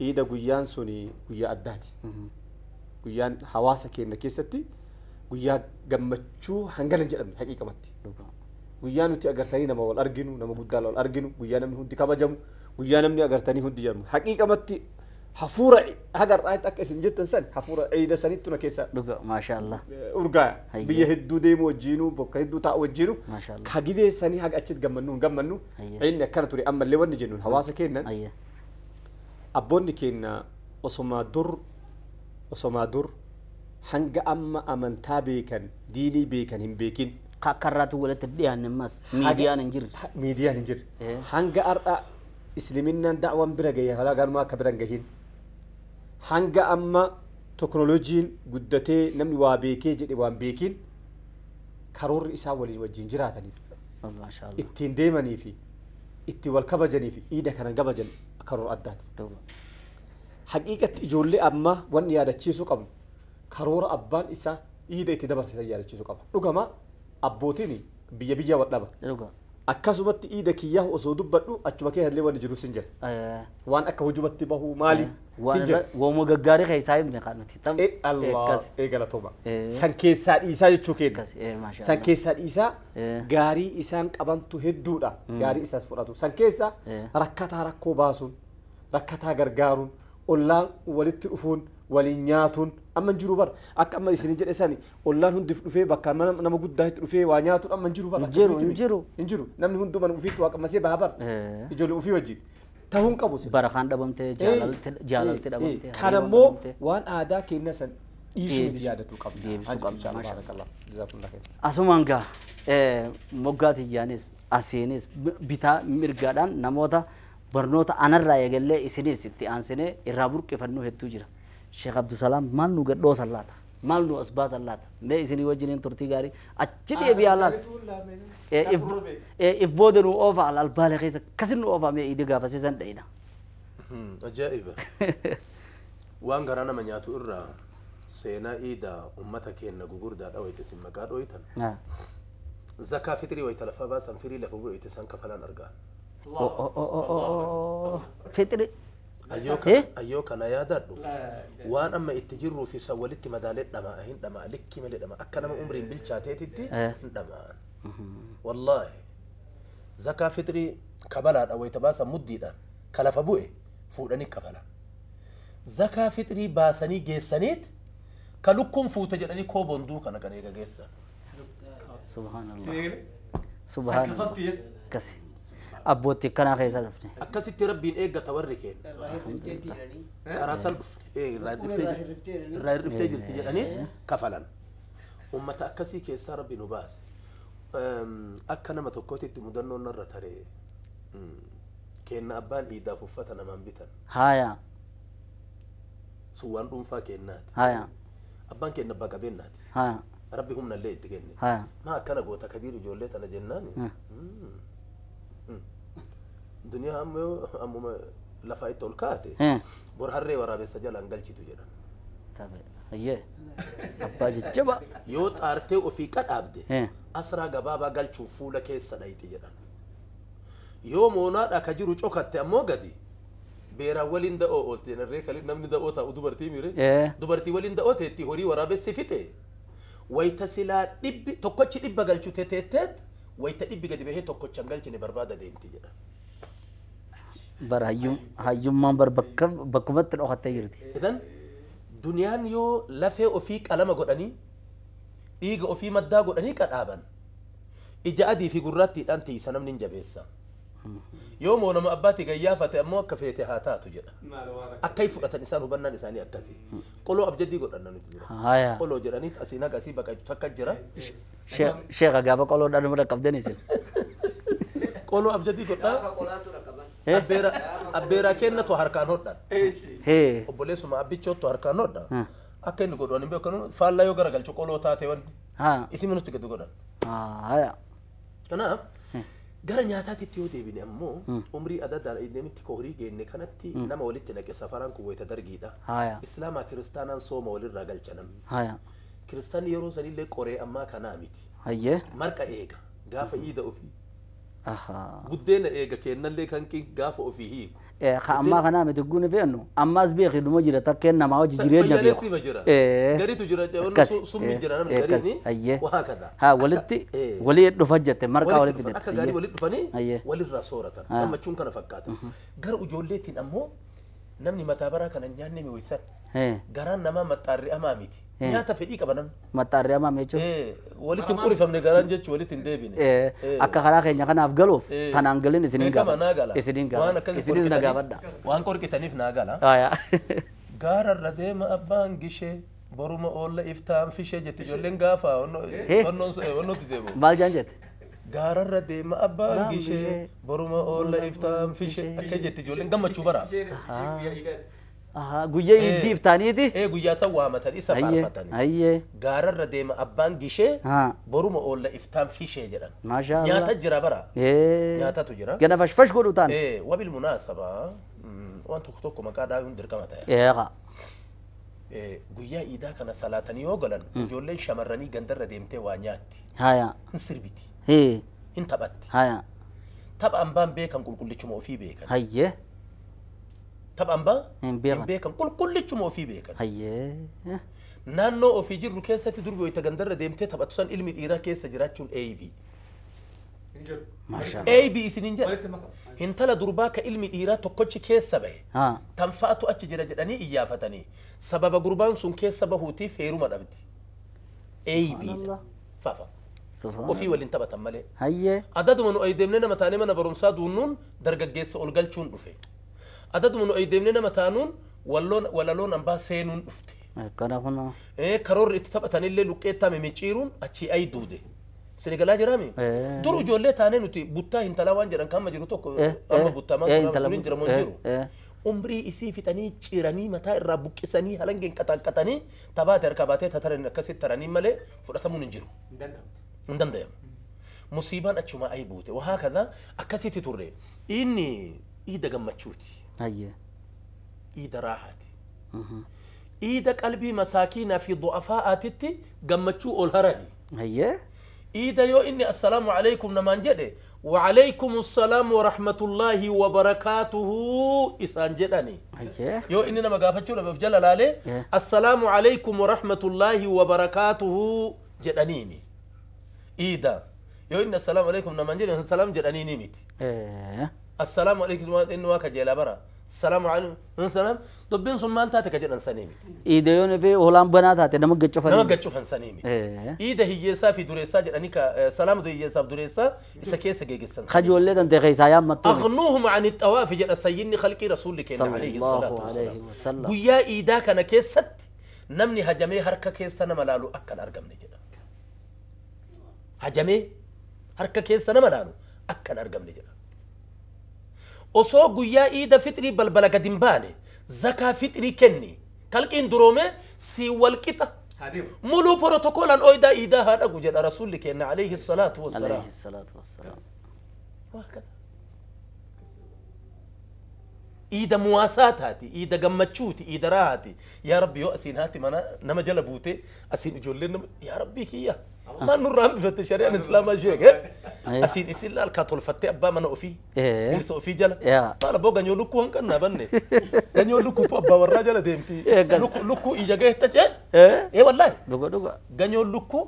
إذا قيان سوني قيا أداتي قيان حواسك إنك كيستي قيا جمتشو هنقل نجلم حقيقة متي قيان نتي أقرتني نما والأرجنو نما بدال والأرجنو قيان من هندي كبجمو قيان من أقرتني هندي جمو حقيقة متي Hafuura haga har'aatti akka isin jettan san hafuura ciida sanittu na keessa Dhuga maashaallah. Urgaa Hayyee. biyya hedduu deemu wajjiinuu bakka hedduu taa'u wajjiinuu Maashaallah. ka gidee sanii haga achitti gammannu hin gammannu Hayyee. ciidni akkana ture ammallee wanni jennuun hawaasa keennan Hayyee. abboonni keenya osomaa dur hanga amma amantaa beekan diinii beekan hin beekin Ka akka irraatti walitti dhiyaanne ammas miidiyaan hin jirre. Miidiyaan hin jirre Eh. hanga har'a isliminnaan da'waan bira gahe halaa galumaa akka bira hin gahin hanga amma teknooloojiin guddatee namni waa beekee jedhe waan beekin karoorri isaa waliin wajjin jiraataniif Maashaallah. ittiin deemanii fi ittiin wal kabajanii fi iida kana kabajan karoora addaati. Dhuga. Haqiiqatti ijoollee ammaa wanni yaadachiisuu qabnu karoora abbaan isaa iida itti dabarsiisan yaadachiisuu qaba. Dhugama abbootiin biyya biyya wal dhaba. Dhuga. Akkasumatti iida kiyyaa osoo dubbadhu achuma keessa illee wanni jirus hin jira. Waan akka hujumatti bahuu maali Waan hin jira. irra wooma gaggaarii keessaa himne kan nuti. Tam- Allah Akkas. eegalatoma. Eh. San keessaa dhiisaa jechuu keenya. Akkas. Maashaallah. San keessaa dhiisaa Eh. gaarii isaan qabantu hedduudha. Gaarii isaas fudhatu. San keessa Eh. rakkataa rakkoo baasuun, rakkataa gargaaruun, ollaan walitti dhufuun, waliin nyaatuun amma hin jiru bara. Akka amma isin jedhe sani ollaan hundi dhufee bakka mana nama guddaa itti dhufee waa nyaatuun amma hin jiru bara. Hin jiru, hin jiru. Hin jiru. Namni hunduu mana ofiitti waa qammasee baha bara. Eh. Ijoollee ofii wajjin. Ta'uu hin qabu sila. Barakaan dhabamtee jaalalti dhabamtee. Kan hariiroon ammoo dhabamtee. waan aadaa keenya san dhiisuu miti Deebisuu. yaadatu qabna. Deebisuu qabna, Inshallah, maasha barakallah. Jazakumullah khair. Asumaan gaa moggaa tiyyaanis asiinis bitaa mirgaadhaan namoota barnoota anarraa eegallee isinis itti aansinee irraa burqifannuu hedduu jira. Sheekh Abdusalaam maal nu gadhoosan laata? Maal nu as baasan laata? Mee isinii wajjiniin turtii gaarii achi deebi'aa laata? If booda nu oofa albaalee keessa akkasin nu oofa mee iidi gaafasiisan dhayina. Ajaa'iba. Waan garaa nama nyaatu irraa seenaa iidaa ummata keenya gugurdaa dhawayte isin maqaa dhooytan. Zakaa fitrii wayita lafa baasan firii lafa bu'e san kafalaan argaa. Fixri. Ayyoo kana yaadadhu waan amma itti jirruu fi san walitti madaalee dhama'a hin dhama'a likkii malee dhama'a akka nama umriin bilchaateetitti hin dhama'an. Wallaahi zakaa fitrii kabalaadha wayita baasan muddiidhaan ka lafa bu'e fuudhanii kafalan. Zakaa fitrii baasanii geessaniit ka lukkuun fuute jedhanii koobonduu kana kan eega geessan. Subhaanallah. Subhaanallah. Akkasi. Abbootii akkanaa keessa dhufne. Akkasitti rabbiin eeggata warri keenya. Karaa san dhufne irraa hir'iftee jirti jedhanii kafalan. Uummata akkasii keessaa rabbi nu baase. Akka nama tokkootitti mudannoon narra taree kenna abbaan iidaaf uffata namaan bitan. Haaya. Sun waan dhuunfaa kennaati. Haaya. Abbaan kenna abbaa qabeenyaati. Haaya. Rabbi humna illee itti kenne. Haaya. Maa akkana goota kadiir ijoollee tana jennaani. Duniyaa amma yoo ammuma lafaa itti ol kaate bor harree waraabessa jalaan galchitu jedhan. Tabe. Hayyee. Abbaa jajjaba. Yoo xaartee ofii qadhaabde asraa gabaabaa galchuuf fuula keessa dhayxi jedhan. Yoo moonaadha ka jiru cokatte ammoo gadi beeraan waliin da'oo oolte jedhan ree namni da'oo taa'u dubartii mire dubartii waliin da'oo teetti horii waraabessi fixe wayita silaa dhibbi tokkochi dhibba galchu teteetteet wayita dhibbi gadi bahee tokkocha hin galchine barbaada deemti jedhan. Bara hayyummaan bar bakka bakkumatti dhokattee jirti. Idan duniyaan yoo lafee ofii qalama godhanii dhiiga ofii maddaa godhanii qadhaaban ija adii fi gurraattiidhaan tiisa namni hin jabeessa. Yoo moonama abbaatti gayyaafate ammoo akka feete haa taatu jedha. Akka hin fudhatan isaan hubannaan isaanii akkasii. Qoloo abjadii godhanna nuti dura. Haaya. Qoloo jedhanii asiin haga asii baqachu takka jira. Sheekha gaafa qoloodhaan dhuma dhaqqabdan isin. Qoloo abjadii godhaa. Abbeeraa kennatu harkaan hodhan. Hee. Obboleessuma abbichoottu harkaan hodha. Akka inni godhu ani hin beeku faallaa yoo garagalchu qoloo taate wanni. Haa. Isin nutti gadi godhan. Haaya. Kanaaf gara nyaataatitti yoo deebine ammoo umrii adda addaan deemitti ka horii geenne kanatti nama walitti naqe safaraan kun wayita dargiidha. Haaya. Islaamaa kiristaanaan sooma walirraa galcha namni. Haaya. Kiristaanni yeroo sanillee qoree ammaa kanaa miti. Hayyee. Marqa eega gaafa iida ofii. Ahaa. Buddeena eega kennallee kan gaafa ofii hiiku. Ka ammaa kanaa miti guuni fe'annu ammaas beeki dhuma jira takkeen namaa hojii jireenya beeku. Fayyaalessi jira. Gariitu jira summi jira namni gariini. Hayyee. Waa kada. Haa walitti walii dhufa jette marqaa walitti dhufan akka gaarii walitti dhufanii walirraa sooratan gammachuun kana fakkaata. Gara ijoolleetiin ammoo Namni mataa baraa kana nyaanni mi'eessan. Garaan namaa maxxaarri amaa miti. Nyaata fedhii qaba namni. Maxxaarri amaa jechuun. Walitti hin qurifamne garaan jechuun walitti hin deebine. Akka karaa keenya kanaaf galuuf tanaan galin isiniin gaafadha. Isiniin gaafadha. Isinis na gaafadha. Waan qorqitaniif naa gala. Gaararra deema abbaan gishee boruma oolla iftaan fishee jetti ijoolleen gaafa onnootti deemu. Maal jaan jette? Gaararra deema abbaan gishee boruma oolla iftaan fishee akka jetti ijoolleen gammachuu bara. Guyyaa iddii iftaaniiti. Guyyaa san waamatanii isa faarfatanii. Gaararra deema abbaan gishee boruma oolla iftaan fishee jedhan. Nyaata jira bara. Nyaatatu jira. Gana fashfash godhu taan. Wabil munaasaba waan tokko tokko maqaa dhaayuun dirqama ta'e. Guyyaa iidaa kana salaatanii yoo galan ijoolleen shamarranii gandarra deemtee waa nyaatti. Hin sirbiti. Hin taphatti. Tapha ambaan beekan qulqullichuma ofii beekan. Tapha ambaa hin beekan qulqullichuma ofii beekan. Naannoo ofii jirru keessatti durbi wayita gandarra deemtee taphatu san ilmi dhiiraa keessa jiraachuun eeyibii. Eeyibii isiniin jedha. Intala durbaa ka ilmi dhiiraa tokkochi keessa bahe tanfaatu achi jira jedhanii iyyaafatanii sababa gurbaan sun keessa bahuutiif heeruma dhabdi. Eeyibii fafa. Ofii waliin taphatan malee. Adaduma nu deemnee nama taanee mana barumsaa duunnuun dargaggeessa ol galchuun dhufe. Adaduma nu deemnee nama taanuun walaloon ambaa seenuun dhufte. Karoorri itti taphatanillee luqqeettaa mimicciiruun achii ayi duude. Senegalaa jiraami? Dur ijoollee taanee nuti buttaa hintalaa waan jedhan kan amma jiru tokko amma buttaa maal turin jira moo jiru. Umrii isii fixanii ciranii mataa irraa buqqisanii halangeen qaxanqatanii tabaate harkaa baatee tataran akkasitti taranii malee fudhatamuun hin jiru. Hin danda'amu. Musiibaan achuma ayi buute. Wahaa kana akkasitti turre. Inni iida gammachuuti. Iida raahaati. Iida qalbii masaakiinaa fi du'afaa'aatitti gammachuu ol harani. إذا يو إني السلام عليكم نمان جده وعليكم السلام ورحمة الله وبركاته إسان جدني يو إني نما قافتشو نما فجل لالي السلام عليكم ورحمة الله وبركاته جدنيني إذا يو إني السلام عليكم نمان جده السلام جدنيني ميت السلام عليكم إنه واك جيلا برا السلام عليكم السلام دبين سمال تاتك جدًا سنيمت. إذا يون في هولام بنات هاتي نمك جتشوفن. نمك جتشوفن سنيمت. إذا هي سا في دريسا جدًا كا سلام ده هي سا في دريسا إذا كيس جيجسن. خجول لي دنت خيسايا متو. أغنوهم عن الطواف جدًا سيدني خلقي رسول كنا عليه الصلاة والسلام. ويا إذا كان كيست نمني هجمي هركة كيس أنا ملالو أكل أرقم نجدا. هجمي هركة كيس أنا ملالو أكل أرقم نجدا. Osoo guyyaa iida fitrii balbala gadi hin baane zakaa fitrii kenni kalqiin duroome si walqixa muluu protokoolaan ooyidaa iidaa haa dhagu jedha rasuulli kenna alayhi salaatu wassalaam. Iida muwaasaataati, iida gammachuuti, iida raahaati. Yaa Rabbi yoo asiin haati mana nama jala buute asiin ijoolleen nama yaa Rabbii kiyya maal nurraa hambifatte shari'aan islaamaa ishee asiin isin laal kaa tolfattee abbaa mana ofii dhirsa ofii jala maal abboo ganyoo lukkuu hanqannaa banne ganyoo lukkuutu abbaa warraa jala deemti lukkuu ija gaheetta jee ee wallaahi ganyoo lukkuu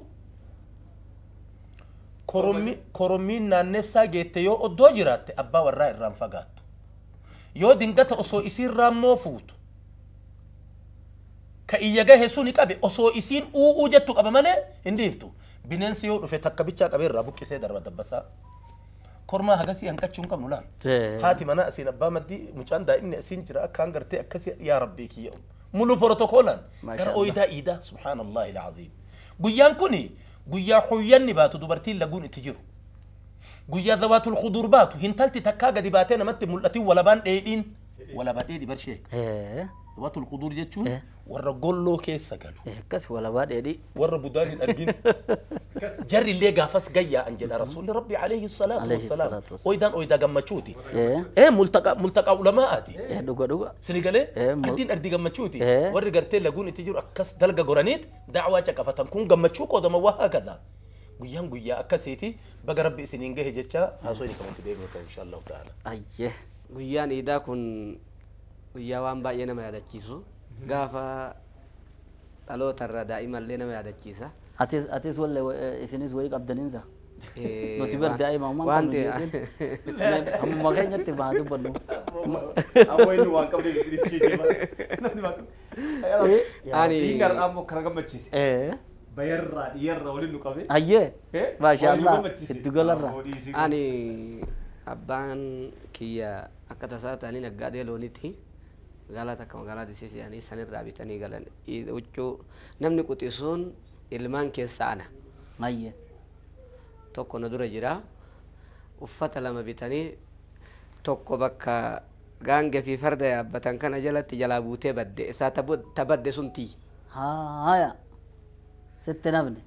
korommiin naannessaa geette yoo oddoo jiraatte abbaa warraa irraan fagaattu. Yoo dingata osoo isiin raammoo fuutu ka iyya gahe suni qabe osoo isiin u'uu jettu qaba malee hin dhiiftu. Bineensi yoo dhufe takka bichaa qabee irraa buqqisee darba dabbasaa. Kormaa hagasii hanqachuu hin qabnu laal. Haati manaa asiin abbaa maddii mucaan daa'imni asiin jira akka hangartee akkasii yaa Rabbii kiyya. Muluu protokoolaan gara ooyidaa iidaa subhaanallahi alcaziim. Guyyaan kuni guyyaa huyyanni baatu dubartiin laguun itti jiru. Guyyaa zawaatul khudur baatu hintalti takkaa gadi baatee namatti mul'atin walabaan dheedhiin walabaa dheedhi barshee. Zawaatul khudur jechuun warra golloo keessa galu. Akkas walabaa dheedhii. Warra budaan hin argin. Jarri illee gaafas gayyaa'an jedha rasuulli rabbi alayhi salaatu wassalaam. Ooyidaan ooyidaa gammachuuti. Multaqaa ulamaa'aati. Dhuga dhuga. Sini galee ardiin ardii gammachuuti. Warri gartee laguun itti jiru akkas dalga goraniit da'waa caqafatan kun gammachuu qoodama waa hakadha. Guyyaan guyyaa akkasiiti baga rabbi isiniin gahe jecha haasoo inni kamatti deebiinsa insha Allahu ta'ala. Ayyee. Guyyaan iidaa kun guyyaa waan baay'ee nama yaadachiisu gaafa dhalootarra daa'imallee nama yaadachiisa. Atis wallee isinis wayii qabdaniinsa. Nuti bar daa'ima ammaan qabnu jechuun ammuma keenyatti bahaa dubbannu. Ammoo inni waan qabne bilisii deema. Namni waan qabne. Inni har'aa immoo kana gammachiise. Bayarraa dhiyeerraa waliin nu qabe. Ayyee. Maashaallah. Giddu galarraa. Ani abbaan kiyya akka tasaa ta'anii naggaadee loonitti magaalaa takka magaalaa Disee sanirraa bitanii galan. Huccuu namni quxisuun ilmaan keessaa ana. Ayyee. Tokko na dura jira. Uffata lama bitanii tokko bakka gaangee fi farda yaabbatan kana jalatti jalaa buutee badde. Isaa tabadde sun tiyya. Haaya. Sitti nafne.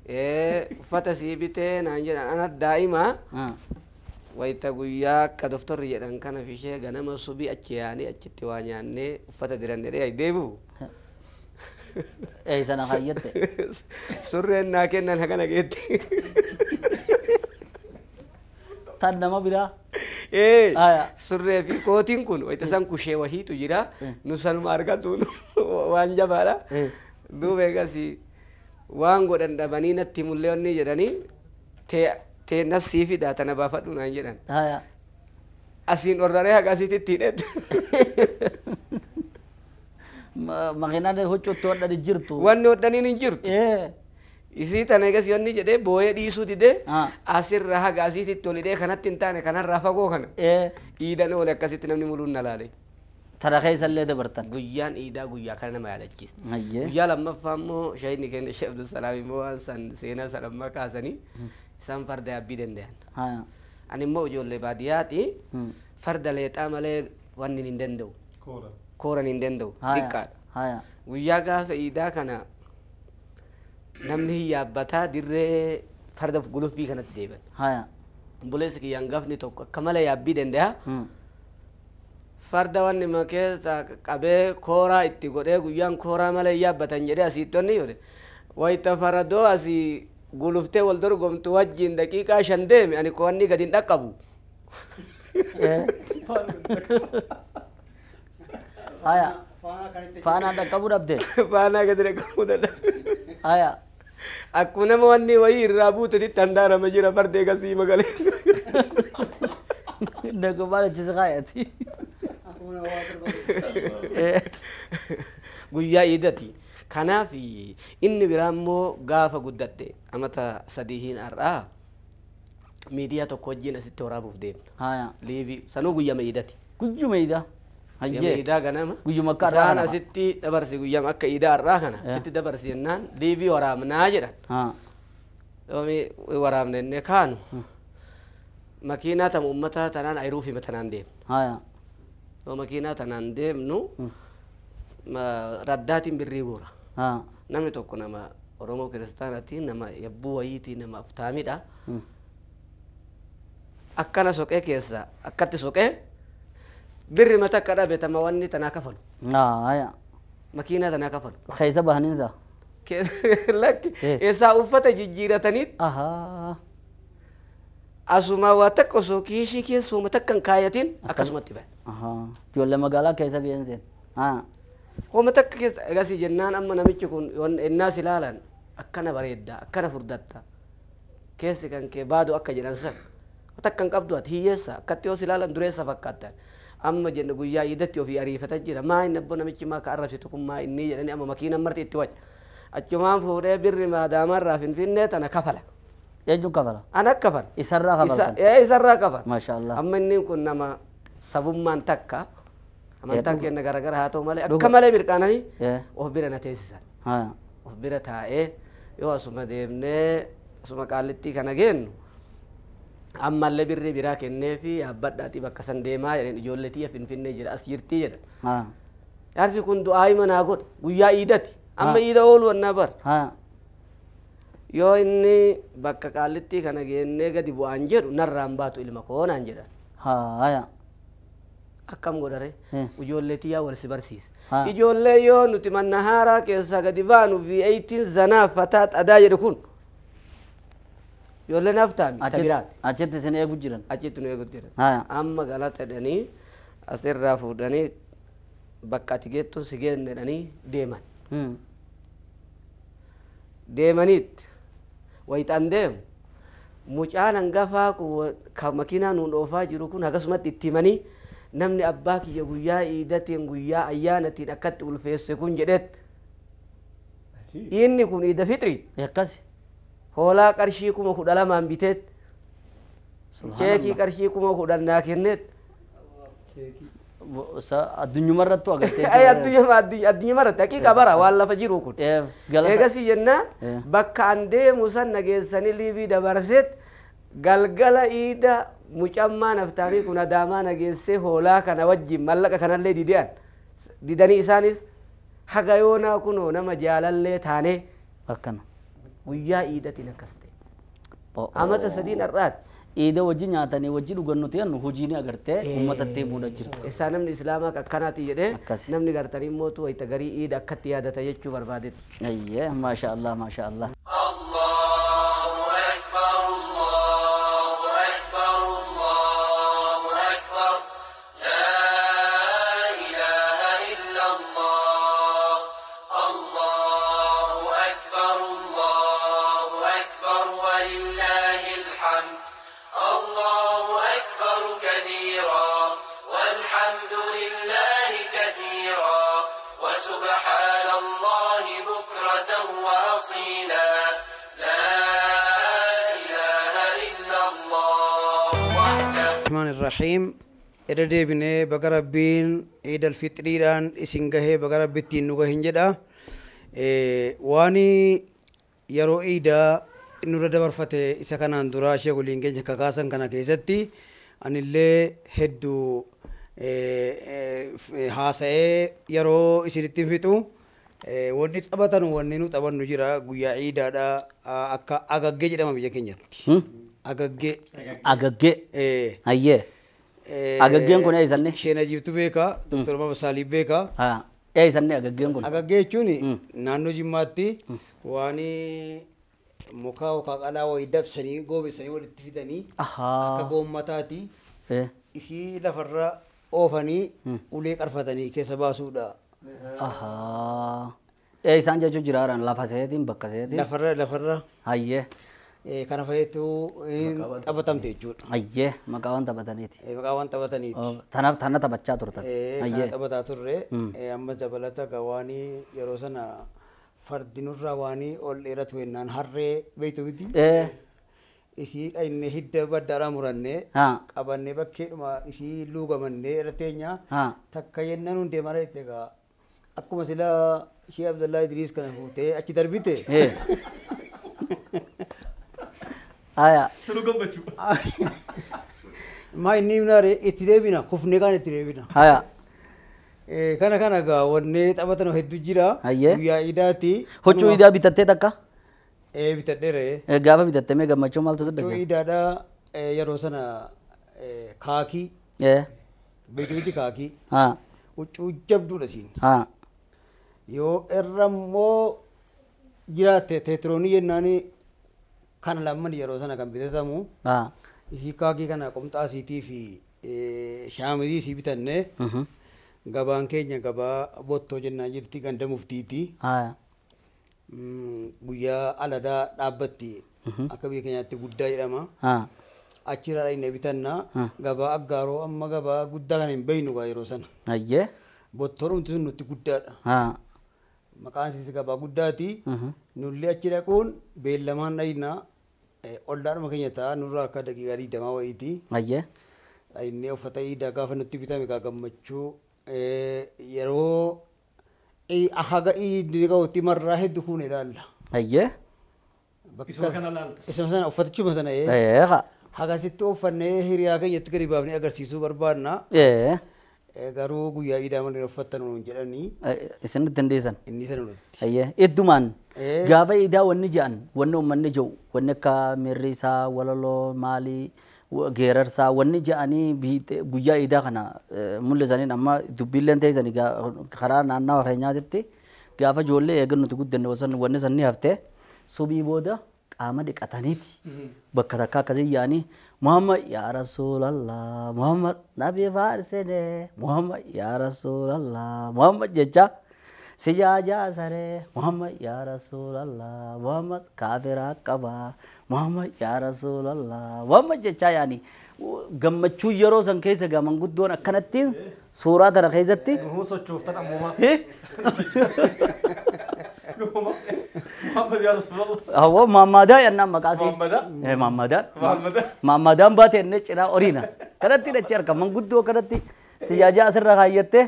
Uffata sii bitee naan jedhan ana daa'ima wayita guyyaa akka doftorri jedhan kana fishee ganama subii achi yaanii achitti waa nyaannee uffata diranne dhee deebi'u. Sana kaayyette. Surreen naa kennan hagana geetti. Tan nama biraa. Surree fi kootiin kun wayita san kushee wahiitu jira. Nu sanuma argatu waan jabaadha. Duuba eegas waan godhan dhabanii natti mullee wanni jedhanii tee nafsii fidaa tana baafadhu naan jedhan. Asiin orraree haga asiitti hidhetti. Makiinaan huccuutti hodhani jirtu. Wanni hodhaniin hin jirtu. Isii tana egas wanni jedhee booyee dhiisuu didee asirra haga asiitti ol hidhee kanatti hin taane kanarraa fagoo kana. Iidan oole akkasitti namni muluun na laale. Tara keessallee dabartan. Guyyaan iidaa guyyaa kana nama yaadachiisa. Guyyaa lammaffaa immoo shahidni keenya Sheekh Abdulsalaam immoo waan san seenaa san ammaa kaasanii isaan farda yaabbii danda'an. Ani immoo ijoollee baadiyyaati farda leexaa malee wanni hin danda'u. Kooran hin danda'u. Xiqqaadha. Guyyaa gaafa iidaa kana namni hin yaabbataa dirree farda guluffii kanatti deebi'an. Buleessi kiyyaan gaafni tokko akka malee yaabbii danda'a. Farda wanni makeessa qabee kooraa itti godhee guyyaan kooraa malee yaabbatan jedhee asiitti wanni jedhe. Wayita faradoo asii guluftee wal dorgomtu wajjin daqiiqaa 5 deeme ani wanni gadi hin dhaqqabu. Faanaa dhaqqabuu dhabde. Faanaa gadi dhaqqabuu dadhabe. Akkuma nama wanni wayii irraa buutetti handaarama jira farda eegasii magalee. Nagumaan achi si kaayati. Guyyaa iidati. Kanaaf inni biraa immoo gaafa guddadhe amata 3 hin har'aa miidiyaa tokko wajjin asitti waraabuuf deemna. Liibii sanuu guyyama iidati. Guyyuma iidaa. Guyyama iidaa ganama. Guyyuma akka har'aa kana. Isaan asitti dabarsi guyyama akka iidaa har'aa kana asitti dabarsi jennaan liibii waraabnaa jedhan. Yoomi waraabne innee kaanu makiinaa tama uummataa tanaan ayiruu fi tanaan deemna. Yoo makiinaa tanaan deemnu raddaatiin birrii buura. Namni tokko nama Oromoo kiristaanaatiin nama yabbuu wayiitii nama aftaamidha. Akkana soqee keessa akkatti soqee birri mata akka dhabe tama wanni tanaa kafalu. Makiinaa tanaa kafalu. Keessa bahaniinsa. Lakki eessaa uffata jijjiirataniit. Asuma waa takka osoo kiishii keessa hooma takka hin kaayatiin akkasumatti bahe. Ijoollee magaalaa keessa bi'een seen. Hooma takka keessa egasii jennaan amma namichi kun innaas ilaalan akkana bareedda akkana furdatta keessi kan kee baadu akka jedhan san takka hin qabdu ati hiyyeessa akkatti yoo ilaalan dureessa fakkaattan amma jenna guyyaa iidatti ofii ariifata jira maa inni abbo namichi maa ka arrabsitu kun maa inni jedhanii amma makiinan marti itti waca achumaan fuudhee birri maadaamarraa finfinnee tana kafala. Eenyuun kafala? Ana kafala. Isarraa kafaltan? Isarraa kafala. Maashaallah. Amma inni kun nama sabummaan takka amantaan keenya garagara haa ta'u malee akka malee mirqaananii of bira na teessisan. Of bira taa'ee yoo asuma deemnee asuma qaallittii kana geennu ammallee birrii biraa kenneefi yaabbadhaatii bakka san deemaa jedheen ijoollee tiyya finfinnee jira as jirtii jedhan. Jaarsi kun du'aa hima naa godha guyyaa iidati amma iida oolu wannaa bara. Yoo inni bakka qaallittii kana geennee gadi bu'aan jedhu narraan baatu ilma koo naan jedhan. Akkam godhare ijoollee tiyyaa wal si barsiisa. Ijoollee yoo nuti manna haaraa keessaa gadi baanu V8 zanaaf fataa xadaa jedhu kun ijoollee naaf taami tabiraati. Achitti isin eegu jiran. Achitti nu eegu jiran. Amma galata jedhanii asirraa fuudhanii bakka ati geettu si geenne jedhanii deeman. Deemaniitti wayitaan deemu mucaan hangafaa ka makiinaa nuun oofaa jiru kun akkasumatti itti himanii Namni abbaa kiyya guyyaa iidatiin guyyaa ayyaanatiin akkatti ulfeesse kun jedheet. Inni kun iida fixri. Akkasi. Hoolaa qarshii 12,000 biteet. Cheekii qarshii 10,000 naa kenneet. Addunyuma irrattu agartee. Ay addunyaa irratti haqiiqa bara waan lafa jiru kun. Eegasii jennaan bakka an deemu san nageessanii liibii dabarseet galgala iida mucammaa naftaamii kun adaamaa nageessee hoolaa kana wajjin mallaqa kanallee dide'an. Didanii isaanis haga yoonaa kunoo nama jaalallee taanee. Akkana. Guyyaa iidatiin akkas ta'e. Amata sadiin har'aati. Iida wajji nyaatanii wajji dhugannu ta'an hojiin agartee uummatatti himuudha jirtu. Isaa namni islaamaa akkanaati jedhee namni gartanii mootu wayita garii iida akkatti yaadata jechuu barbaadetti. Ayyee maasha Allah maasha Allah. Allahu akbar Allahu akbar Allahu akbar laa ilaaha illa Allah Allahu akbar Allahu akbar walillahil hamd. الله أكبر كبيرا والحمد لله كثيرا وسبحان الله بكرة وأصيلا لا إله إلا الله وحده. الرحمن الرحيم. إردي بني بقربين عيد الفطر الآن إسنجه بقربتين نجهنجدا واني يرو عيدا nurra dabarfate isa kanaan duraa ishee waliin keenya kakaasan kana keessatti anillee hedduu haasa'ee yeroo isinitti fixu wanni taphatan wanni nu taphannu jira guyyaa iidaadha akka agaggee jedhama biyya keenyatti. Agaggee. Agaggee. Ayyee. Agaggeen kun eessanne? Isheen Ajiibtu beeka, Doktor Mama Saalii beeka. Eessanne agaggeen kun? Agaggee jechuun naannoo Jimmaatti waan muka yookaan qalaa wayii dabsanii goobessanii walitti fidanii akka goommataati isii lafarra oofanii ulee qarfatanii keessa baasuudha. Isaan jechuun jiraaraan lafa seetiin bakka seetiin. Lafarra lafarra. Hayyee. Kana fayyadu taphatamte jechuudha. Hayyee maqaa waan taphataniiti. Maqaa waan taphataniiti. Tanaaf tana taphachaa turtan. Kana taphataa turre ammas dabalata gawaanii yeroo sana fardi nurraa waanii ol dheeratu jennaan harree beektu miti. Isii inni hidda baddaadhaa murannee qabannee bakkeedhuma isii luugamannee irra teenya takka jennaan hundee mara itti egaa akkuma silaa ishee Abdallaa Idriis kana fuutee achi darbite. Aya. Sunu gammachuu. Maa inni himnaare itti deebina kufnee kaan itti deebina. Aya. Kana kana egaa wanni taphatan hedduu jira. Guyyaa iidaati. Huccuu iidaa bitattee takka? Bitadheere. Gaafa bitattee mee gammachuu maaltu si dhaga'e? Huccuu iidaadha yeroo sana kaakii. Beektu miti kaakii. Huccuu jabduudha siin. Yoo irra immoo jiraatte teetiroonii jennaan kana lamman yeroo sana kan bitatamu. Isii kaakii kana qomxaa isiitii fi shaamizii isii bitannee. Gabaan keenya gabaa bottoo jennaan jirti ganda muftiiti. Guyyaa aladaa dhaabbatti akka biyya keenyaatti guddaa jedhama. Achirraa inni bitanna gabaa aggaaroo amma gabaa guddaa kana hin beeknu yeroo sana. Bottoon sun nutti guddaadha. Maqaan isiis gabaa guddaati. Nullee achi dhaquun beellamaan dhayinaa ollaadhuma keenya ta'a nurraa akka daqiiqaa 20 wayiiti. Inni uffata iidaa gaafa nutti bitame egaa gammachuu yeroo haga iidni qabutti marraa hedduu fuune ilaalla. Isuma kana laalta. Isuma sana uffatachuma sana haga sitti uffannee hiriyaa keenyatti gadi baafnee agarsiisuu barbaadna. Garuu guyyaa iidaa malee uffattan nuun jedhanii. Isinitti hin dhiisan. Inni sana nutti. Iddumaan gaafa iidaa wanni jedhan wanni uummanni jiru wanni akka mirriisaa walaloo maalii geerarsaa wanni jedhanii guyyaa iidaa kana mul'isaniin amma dubbiilleen ta'isanii karaa naannawa keenyaatitti gaafa ijoollee eegan nuti guddanne wanni san ni haftee subii booda qaama dhiqataniiti bakka takka akkasii yaa'anii Muhammad yaa Rasuulallah Muhammad nabi faarsine Muhammad yaa Rasuulallah Muhammad jecha Sijaajaa saree Muhammad yaa Rasuulallah Muhammad kaafiraa qabaa Muhammad yaa Rasuulallah Muhammad jechaa yaani gammachuu yeroo san keessa gaa manguddoon akkanatti suuraa tana keessatti. Nuhuu sochooftan ammumaa. Muhammad yaa Rasuulallah. Awwa Muhammadaa jennaan maqaa isii. Muhammadaa? Muhammadaa. Muhammadaa. Muhammadaan baate inni cinaa horiina. Kanatti dhachi harka manguddoo kanatti sijaajaa asirra kaayyattee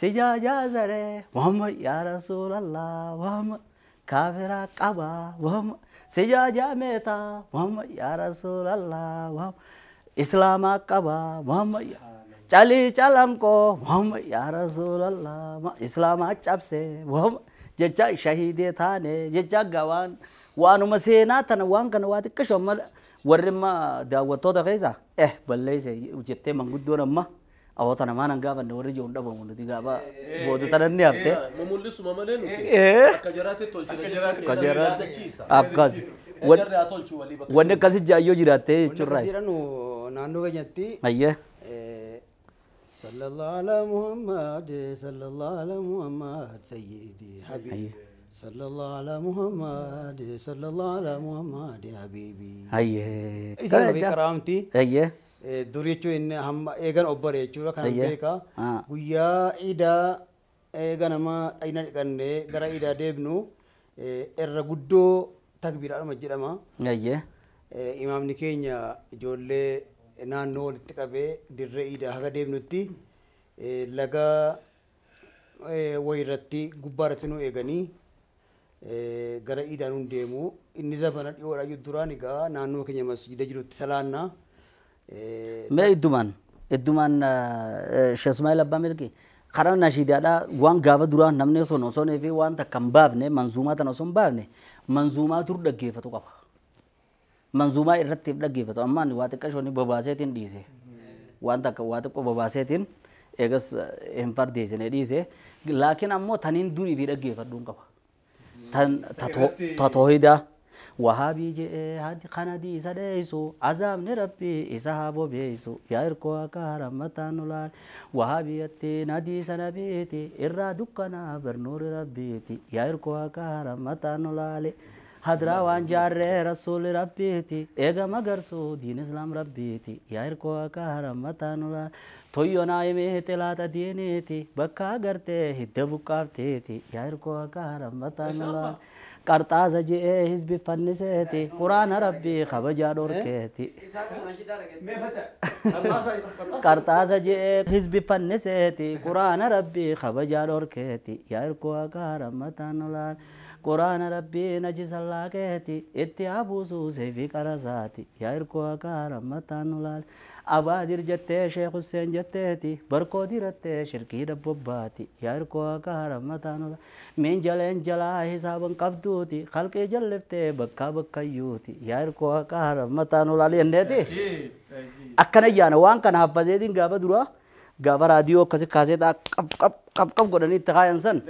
sijaajaa saree Muhammad yaa Rasuulallah Muhammad kaafiraa qabaa Muhammad sijaajaa meetaa Muhammad yaa Rasuulallah Muhammad islaamaa qabaa Muhammad calii calanqoo Muhammad yaa Rasuulallah islaamaa cabsee Muhammad jecha shahiidee taane jecha gawaan waanuma seenaa tana waan kana waa xiqqasho amma warri amma daawwattoota keessa balleesse jettee manguddoon amma awwa tana maan gaafanne warri jiru hin dhabamu nuti gaafa booda tana ni hafte. Mumullisuma malee nuti akka jaraatti tolchina Akka jaraatti. yaadachiisa. Akkas. Jarri haa tolchu walii bakka. Wanni akkasi jaayyoo jiraattee jechuurraa. Wanni jedhanu naannoo keenyatti Ayyee. صلى الله على محمد صلى الله على محمد سيدي حبيبي صلى الله على محمد صلى الله على محمد حبيبي Ayyee. إذا نبي كرامتي Ayyee. dur jechuun inni hamma eegan obbare jechuudha kan Ayyee. beeka Ah. guyyaa iidaa eega nama dhayna dhiqannee gara iidaa deebnu irra guddoo takbiiraadhuma jedhama. Ayyee. Imaamni keenya ijoollee naannoo walitti qabee dirree iidaa haga deemnutti laga wayirratti gubbaarratti nu eeganii gara iidaa nuun deemu. Inni zabana dhiyoodha jiru duraan egaa naannoo keenya masjida jirutti salaannaa. Mee iddumaan Sheekh Ismaa'il Abbaa Milkii karaa nashiidaadhaa waan gaafa duraa namni sun osoo fi waan takka hin baafne manzuumaa tana osoo hin baafne manzuumaa dur dhaggeeffatu qaba. Manzuumaa irratti dhaggeeffatu ammaan waa xiqqashoon bobaaseetiin dhiise. Waan takka waa xiqqoo bobaaseetiin eegas hin fardeessine dhiise. Laakiin ammoo taniin durii fi dhaggeeffadhuun qaba. Tan tatoohidaa. Wahaabii je'ee hadi kana diisa dheeysu azaabni rabbii isa haa bobeessu yaa hirkoo akka harammataan nu laal wahaabiyattiin hadiisa nabiiti irraa dukkanaa barnoori rabbiiti yaa hirkoo akka harammataan nu laale hadraa waan jaarree rasuulli rabbiiti eega magarsuu diin islaam rabbiiti yaa hirkoo akka harammataan nu laal toyyonaa himee xilaata diiniiti bakka agartee hidda buqqaafteeti yaa hirkoo akka harammataan nu laal qarxaasa je'ee hizbi fanniseeti quraana rabbii kabajaa dhorkeeti. Qarxaasa je'ee hizbi fanniseeti quraana rabbii kabajaa dhorkeeti yaa hirkoo akka harammataan nu laal quraana rabbii najisa laaqeeti itti habuusuu seefi qarasaati yaa hirkoo akka harammataan nu laal abaadir jettee Sheekh Hussein jetteeti barkoo dirattee shirkii dabbobbaati yaa hirkoo akka harammataan nu laal minjaleen jalaa hisaaban qabduuti kalqii jalliftee bakkaa bakkayyuuti yaa hirkoo akka harammataan nu laal jenneeti. Akkana yaana waan kana haffazeetiin gaafa duraa gaafa raadiyoo akkasi kaaseetaa qab qab qab qab godhanii itti kaayan san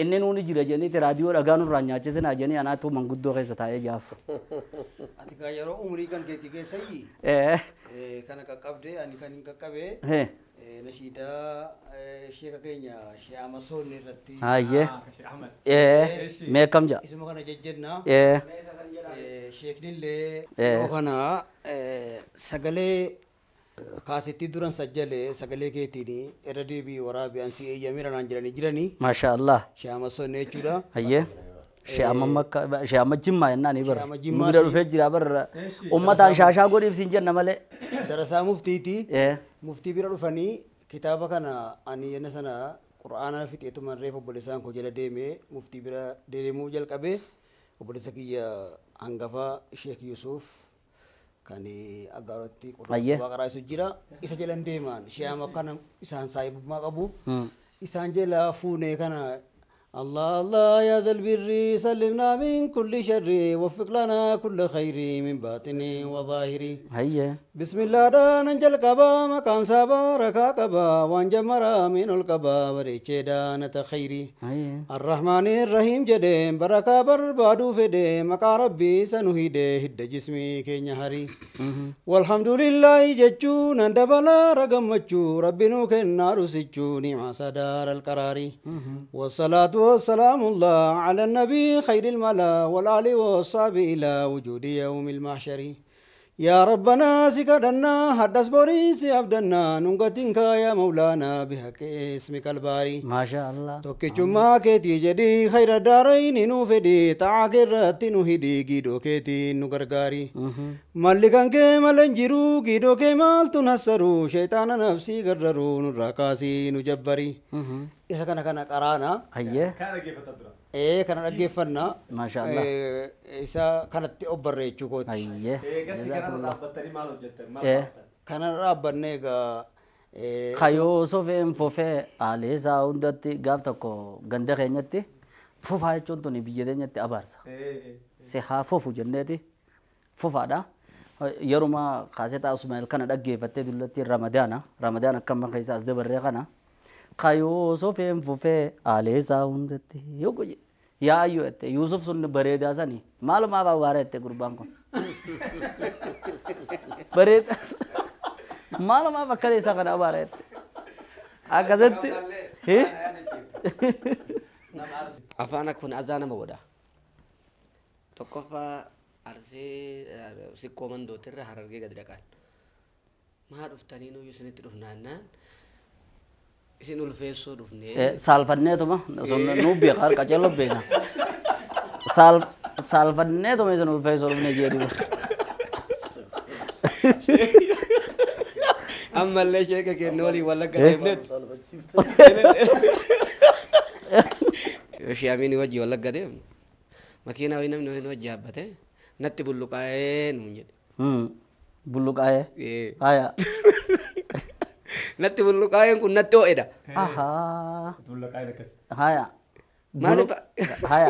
inni nuuni jira jedhaniiti raadiyoo dhagaa nurraa nyaachisinaa jedhanii anaatu manguddoo keessa taa'ee jaaf. Ati gaa yeroo umurii kan keetii keessayyi kana qaqqabde ani kan hin qaqqabe nashiidaa sheeka keenya Shee Amasoon irratti. Hayyee. Mee akkam ja'a? Isuma kana jejjennaa. Sheeknillee yeroo kana sagalee kaasettii duran sajjalee sagalee keetiin irra deebii waraabiyaan si eeyyameera naan jedhanii jiranii. Maasha Allah. Shee Amasoon jechuudha. Hayyee. Shee amma Jimmaa jennaan bara. Shee amma Nu Jimmaati. bira dhufee jira bara. Uummataan shaashaa godhiif siin jenna malee. Darasaa muftiiti. Muftii bira dhufanii kitaaba kana ani yenna sana qura'aana fixeetumaan reefa obboleessaan koo jala deemee muftii bira deemuu jalqabee obboleessa kiyya hangafa Sheek Yusuf kan aggaarotti Ayyee. qura'aana waaqaraa isu jira isa jalan deemaan shee amma kana isaan saahibummaa qabu isaan jala fuunee kana الله الله يا ذا البر سلمنا من كل شر وفق لنا كل خير من باطن وظاهر. هيا. بسم الله دان انجل قبا مكان سبارك قبا وانجمر من القبا وريتشدان تخيري. هيا. الرحمن الرحيم جدين بركة بربادو فدي مكا ربي سنهيده هد جسمي كينيا هري. والحمد لله جتشو نندبلا رقمتشو ربي نوكن نارسيتشو نعم صدار القراري. والصلاة والسلام الله على النبي خير الملا والآل والصحب إلى وجود يوم المحشر. يا ربنا سكدنا حدث بوريس عبدنا نونغتنك يا مولانا بحق اسمك الباري. ما شاء الله. توكي كيتي جدي خير الدارين نوفدي تعاكرت نهدي جيدو كيتي نغرغاري. ملكان كي ملنجرو جيدو كي مالتو نسرو شيطان نفسي غررو نراكاسي نجبري. إذا كان كان قرانا. هيا. كان كيف تدرى؟ إيه كان رجفنا. ما شاء الله. إذا كانت أبرة شوكوت. هيا. إيه قصي كان رابطني ماله جت. إيه. كان رابطني كا. خيوسوفين فوفي عليه ساوندتي قابتكو غندخينتي فوفا چونتوني بيجدنتي أبارسا. سها فوفو جنتي فوفا دا. يروما خاصة أسماء كان رجفتي دلتي رمضان رمضان كم من خيساس دبرة خيوسوفين فوفي عليه ساوندتي يوكو يا أيوة يوسف سن بريد أساني مالو ما بوارة قربان كون بريد مالو ما بكري سكنا بوارة أكذت هي أفانا كون أزانا مودا تكفى أرسي سكومن دوتر هرجع قدر كان ما عرفتني إنه يسنت رفنا isin ulfeessoo dhufnee. Saalfanneetuma nu beekaa qaceelloo beekna. Saalfanneetuma isin ulfeessoo dhufnee jedhu. Ammallee sheeka keenya waliin wallagga deemneet. Yoshii amiin wajji wallagga deemnu makiinaa wayii namni wayii wajji yaabbate natti bulluqaa'ee nuun jedhe. Bulluqaa'ee? Haya. Natti bulluqaa'een kun natti ho'edha. Ahaa. Bulluqaa'een akkas. Haya. Maaliif? Haya.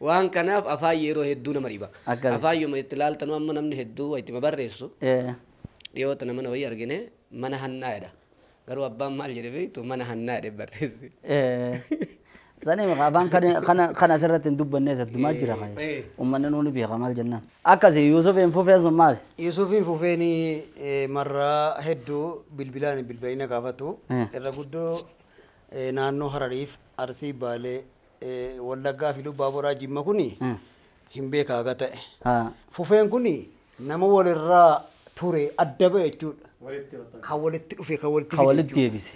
Waan kanaaf afaan yeroo hedduu nama dhiba. Afaan yooma itti ilaaltanu amma namni hedduu itti barreessu. Dhiyoota nama wayii argine mana hannaa jedha. Garuu abbaan maal jedhe beektu mana hannaa jedhe barreesse. Sani afaan kana asirratti hin dubbanne saddumaa jira kaya. Uummanni nuuni beeka maal jennaan. Akkasi Yuusufiin fufee sun maali? Yuusufiin fufeen marraa hedduu bilbilaan bilbilina gaafatu. Irra guddoo naannoo Harariif Arsii Baalee Wallaggaa fi Lubbaa Boraa Jimma kuni hin beekaa akka ta'e. Fufeen kuni nama walirraa ture adda ba'e jechuudha. Kan walitti dhufe kan walitti Kan walitti deebise.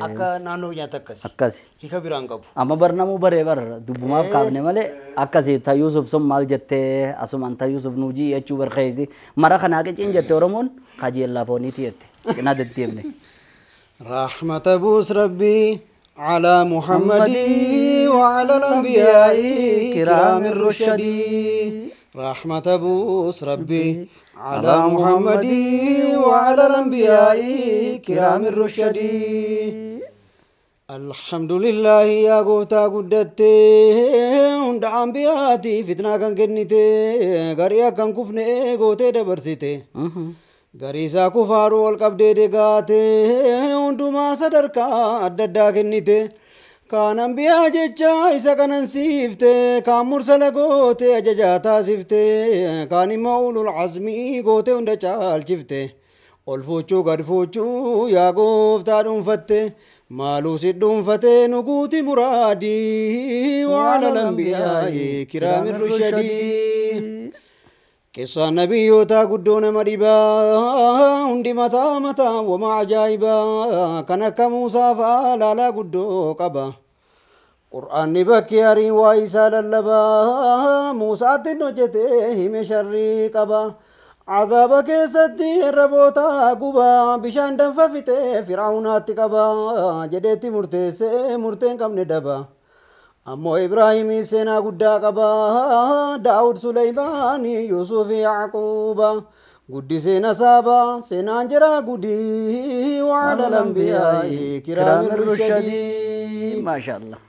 Akka naannoo nyaata akkasi. Akkasi. Hiika biraan qabu. Amma barnamuu baree bar dubbumaaf kaafne malee akkasi ta Yuusuf sun maal jettee asumaan ta Yuusuf nuujii jechuu barkeessi mara kanaa qiciin jette Oromoon kajeellaa fooniiti jette cinaa deddeemne. رحمة بوس ربي على محمد وعلى الأنبياء كرام الرشد. رحمة بوس ربي على محمد وعلى الأنبياء كرام الرشد. الحمد لله يا قوتا قدتي عند أنبياتي فتنة كان كنتي غريا كان كفني قوتي دبرسيتي غريسا كفارو والقبدي دقاتي عندما صدركا أددا كنتي كان أنبياء جتشا إسا كان نسيفتي كان مرسل قوتي أججاتا سفتي كان مولو العزمي قوتي وندشال شفتي والفوتشو قد فوتشو يا قوفتا دنفتي مالو سدون فتي نقوتي مرادي وعلى الأنبياء كرام الرشدي. قصة نبيوتا قدون مريبا عندي متى متى وما عجائبا كان كموسى فعلا لا قدو قبا قرآن بكياري وإيسا للبا موسى تنجته مشري قبا عذاب كيستي ربوتا قبا بشان دنففته فرعونات قبا جدتي مرتسي مرتين كم ندبا أمو إبراهيم سينا قدا قبا داود سليمان يوسف يعقوب قدي سينا سابا سينا انجرا قدي وعلى الأنبياء كرام الرشدي. jirti. Maashaallah.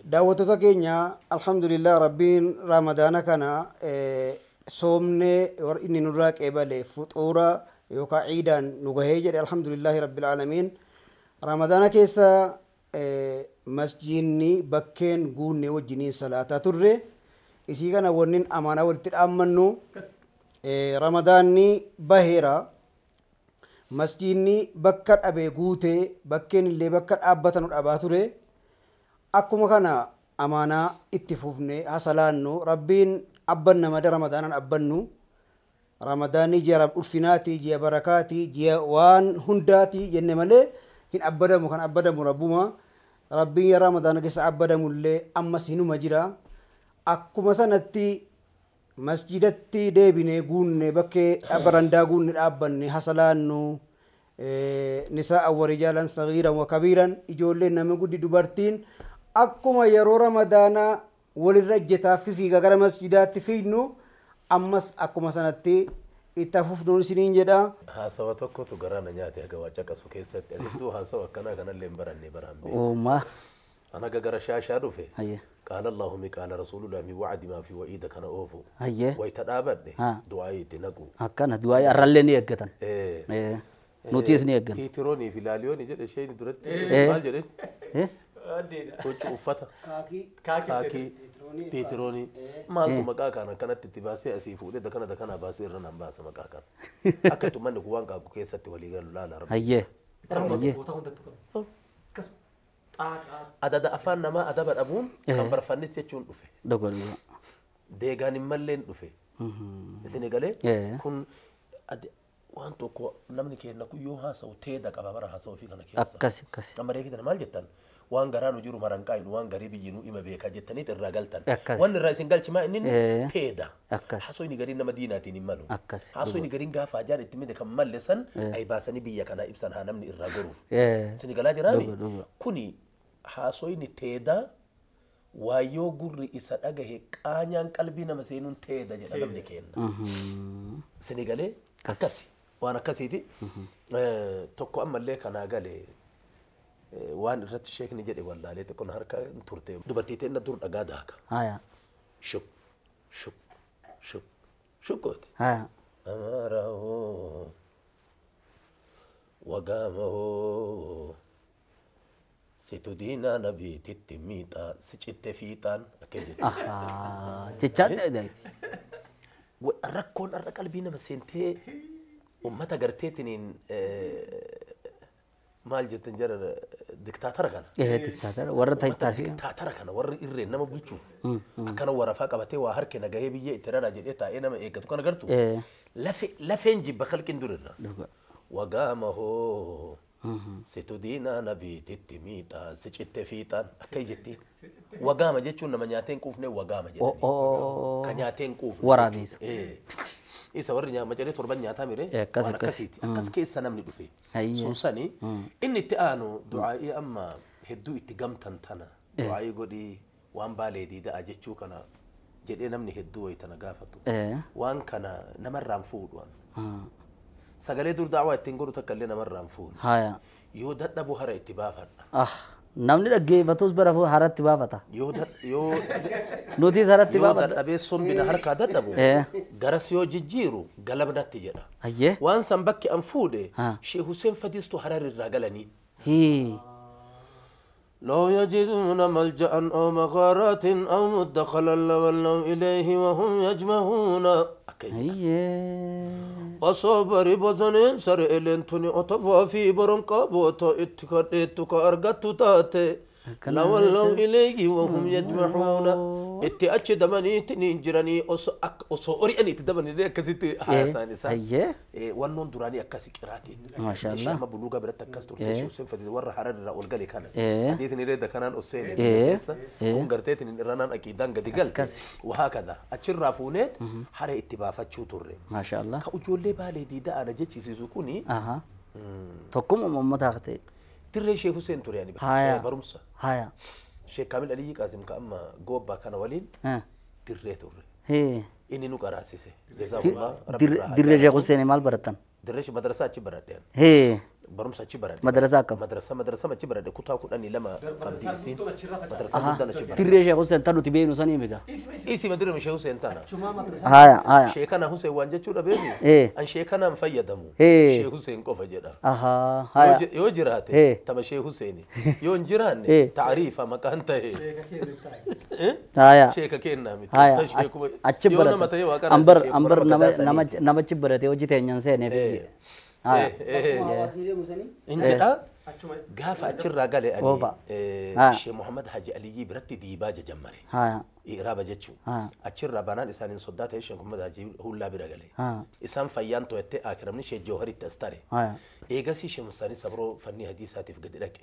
Daawwattoota keenya alhamdulillah rabbiin ramadaana kana soomnee inni nurraa qeebale fuxuura yookaan ciidaan nu gahee jedhe alhamdulillahi rabbil aalamiin. Ramadaana keessa masjiinni bakkeen guunnee wajjiniin salaataa turre isii kana wannin amaanaa walitti dhaammannu ramadaanni baheera. Masjiinni bakka dhabee guutee bakkeen illee bakka dhaabbatanu dhabaa ture. Akkuma kana amaanaa itti fufne hasalaannu rabbiin abbanna mada ramadaanaan abbannu ramadaanni ji'a ulfinaati ji'a barakaati ji'a waan hundaati jenne malee hin abbadamu kan abbadamu rabbuma rabbiin yaa ramadaana keessa abbadamullee ammas hinuma jira. Akkuma sanatti masjidatti deebinee guunne bakkee barandaa guunne dhaabbanne hasalaannu nisaa wa rijaalan sagiiran wa kabiiran ijoolleen nama guddi dubartiin akkuma yeroo ramadaanaa walirra ejjetaa fi fiigaa gara masjidaatti fiignu ammas akkuma sanatti itti fufnuun isiniin jedha. Haasawa tokkotu garaa na nyaate haga waa caqasu keessatti. Ani hedduu haasawa akkanaa kanallee hin baranne baraan beeku. Uumaa. Ana haga gara shaashaa dhufe. Hayyee. قال اللهم قال رسول الله من وعد ما في وعيد كان أوفو. Hayyee. ويتدابد ها. دعائي تنقو. Akkana du'aayii arrallee ni eeggatan. إيه. Nutis ni eeggan. تيتروني في لاليوني جد شيء درت. إيه. مال جد. Eh? كوتش أوفتا. Kaakii. كاكي تيتروني مالتو مقا كان كانت تتباسي أسيفو ده كان ده كان باسي رنا باس مقا كان. أكتو من كوان كاكو كيسة ولي قالوا لا لا رب. Hayyee. Hayyee. أداد أفان نما أدب أبون كان برفانيس يجون دفه. Dogolloo. deegaan hin malleen dhufe. Isin galee Eh. kun waan tokko namni keenya kun yoo haasa'u teeda qaba bara haasa'u fi kana keessa. Akkasi akkasi. Amma reefi tana maal jettan waan garaa nu jiru maran qaayinu waan garii biyyi nu ima beekaa jettaniit irraa galtan. Akkas. Wanni irraa isin galchimaa inni Eh. teeda. Akkas. Haasoo gariin nama diinaatiin hin malu. Akkas. Haasoo gariin gaafa ajaan itti mide kan malle san ay baasanii biyya kanaa ibsan haa namni irraa goruuf. Eh. Isin galaa jiraami? Dhuga, dhuga. Kuni haasoo teeda waayoo gurri isa dhagahe qaanyaan qalbii nama seenuun teeda jedha namni kenna. Isin galee akkasi waan akkasiiti. Tokko ammallee kanaa galee waan irratti sheekni jedhe wallaalee xiqqoon harka hin turte. Dubartii ta'e dur dhagaa daaka. Haya. Shuk shuk shuk shuk gooti. Haya. Amaarahoo wagaamahoo situ diinaa nabiititti miixaa si citte fiixaan akka jetti. Ahaa. Jechaan ta'e. Rakkoon har'a qalbii nama seentee uummata garteetiniin maal jettan jara diktaatara kana. Diktaatara warra taasise. Diktaatara kana warri irreen nama bulchuuf akkana warafaa qabatee waa harke nagahee biyya itti raraa jedhee taa'ee nama eeggatu kana gartu. Lafeen jibba kalqin durirra. Wagaamahoo situ diinaa nabiititti miixaa si citte fiixaan akka jetti. Wagaama jechuun nama nyaatee hin quufne wagaama jedhanii. Ka nyaatee hin quufne. Waraabeessa. Isa warri macalee torban nyaataa mire Akkas, waan akkas. akkasiiti. Akkas keessa namni dhufe. Hayyee. Sun sani inni itti aanu du'aa'ii amma hedduu itti gamtan tana du'aa'ii godhii waan baalee diida'a jechuu kana jedhee namni hedduu wayi tana gaafatu. Waan kana namarraan fuudhu. Sagalee dur da'awaa ittiin godhu takka illee namarraan fuudhu. Haya. Yoo dadhabu hara itti baafadha. Ah. Namni dhaggeeffatus bara haratti baafata. Yoo Nutis haratti yoo baafadha. dadhabee sombina harkaa dadhabu garas yoo jijjiiru galabnatti jedha. Hayyee. Waan san bakki an fuudhe Ha. Sheekh Hussein Fadiistu harar irraa galanii. Hii. لو يجدون ملجأ أو مغارات أو مدخلا لولوا إليه وهم يجمعون. Hayyee. Osoo bosoneen sareen tuni otofoo fi boronqaa itti kadheettu ka argattu taate لولوا إليه وهم يجمعون. Itti achi damaniitiin jiranii osoo ori'anii itti damanii akkasitti haasaan isaa. Hayyee. Wannoon duraanii akkasi qiraatiin. Maasha Allah. Ishee amma buluuga biratti akkas turte ishee Hussein Fadii warra harar irraa ol gale kana. Eh. Hadiitiin irreedda kanaan ol seene Eh. keessa. Kun garteetiin irranaan aqiidaan gadi galte. Wahaa kada achirraa fuuneet hara itti baafachuu turre. Maasha Allah. Ka ijoollee baalee diidaa ana jechisiisu kuni Aha. Tokkuma uummataa ta'e. dirree Sheekh Hussein ture ani Haya. barumsa. Haya. Sheekh Kaamil Aliyyi Qaasim ka amma goobbaa kana waliin dirree turre. Hee. Inni nu qaraasise. Jazakumullah. Rabbi irraa haa Dirree Sheekh jaalatu. Hussein maal baratan? Dirree madrasaa achi baradheen. Hee. Barumsa achi baradhe. Madrasaa akkam? Madrasaa achi baradhe kutaa 12 qabdi isiin. Madrasaa guddaan achi baradhe. Dirree Sheekh Hussein tan nuti beeknu sanii miga. Isi madirree Sheekh Hussein tana. Haya haya. Sheekana Hussein waan jechuudha beeku. An sheekanaan fayyadamu. Sheekh Hussein qofa jedha. Ahaa haya. Yoo jiraate tama Sheekh Hussein. Yoo hin jiraanne taariifa maqaan ta'e. Haya. Sheeka kennaa miti. Haya. Achi barate. Ambar ambar nama nama achi barate hojii teenyaan seeneef. Injedha gaafa achirraa gale ani Sheekh Muhammad Haji Aliyyi biratti diibaa jajammare. Iraaba jechuun achirraa baanaan isaaniin soddaa ta'e Sheekh Muhammad Haji Hullaa bira gale. Isaan fayyaan to'attee akiramni Sheekh Jawharitti as tare. Eegasii Sheekh Musaanii Sabroo fanni hadiisaatiif gadi dhaqe.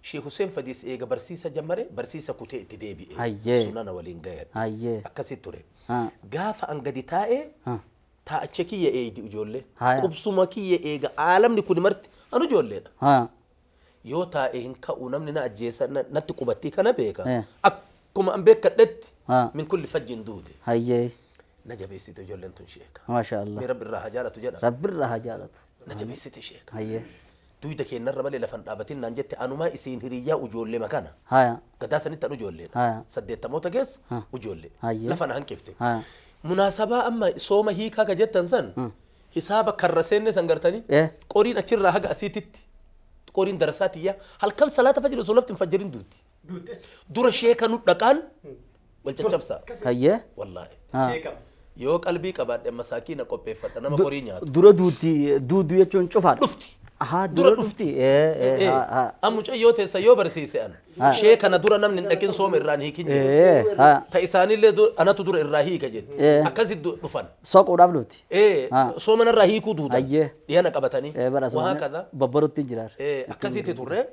Sheekh Hussein Fadiis eega barsiisa jammare barsiisa kutee itti deebi'e. Sunana waliin gahe. Akkasitti ture. Gaafa an gadi taa'ee taache kiyya eegi ijoollee qubsuma kiyya eega aalamni kun marti anu ijoolleedha. Yoo taa'e hin ka'u namni na ajjeesa natti qubattii kana beeka. Akkuma an beekadhetti min kulli fajjin duude. Na jabeessite ijoolleen tun sheeka. Maasha Allah. Mee rabbi irraa haa jaalatu jedha. Rabbi irraa haa jaalatu. Na jabeessite sheeka. Duyda keenyarra malee lafan dhaabatin naan jette anumaa isiin hiriyyaa ijoollee makana. Gadaa sanitti anu ijoolleedha. 80moota keessa ijoollee. Lafa na hanqifte. Munaasabaa amma sooma hiikaa ka jettan san hisaaba karra seenne san gartanii qoriin achirraa haga asiititti qoriin darasaatiyya halkan salaata fajri osoo lafti hin fajjirin duutti. Dura sheeka nu dhaqaan wal caccabsaa. Wallaahi. Yoo qalbii qabaadhe masaakiina qopheeffadha nama qorii nyaatu. Dura duutti duudu jechuun cufaadha. Dhufti. Dura dhufti. Amma mucayyoo teessa yoo barsiise an sheekana dura namni hin dhaqin sooma irraan hiikin jedhu. Ta isaanillee anatu dura irraa hiika jetti. Akkasitti dhufan. Soquudhaaf dhufti. Sooma narraa hiikuu duudan. Dhiyana qabatanii. Waan kana. Babbarutti hin jiraar. Akkasitti turre.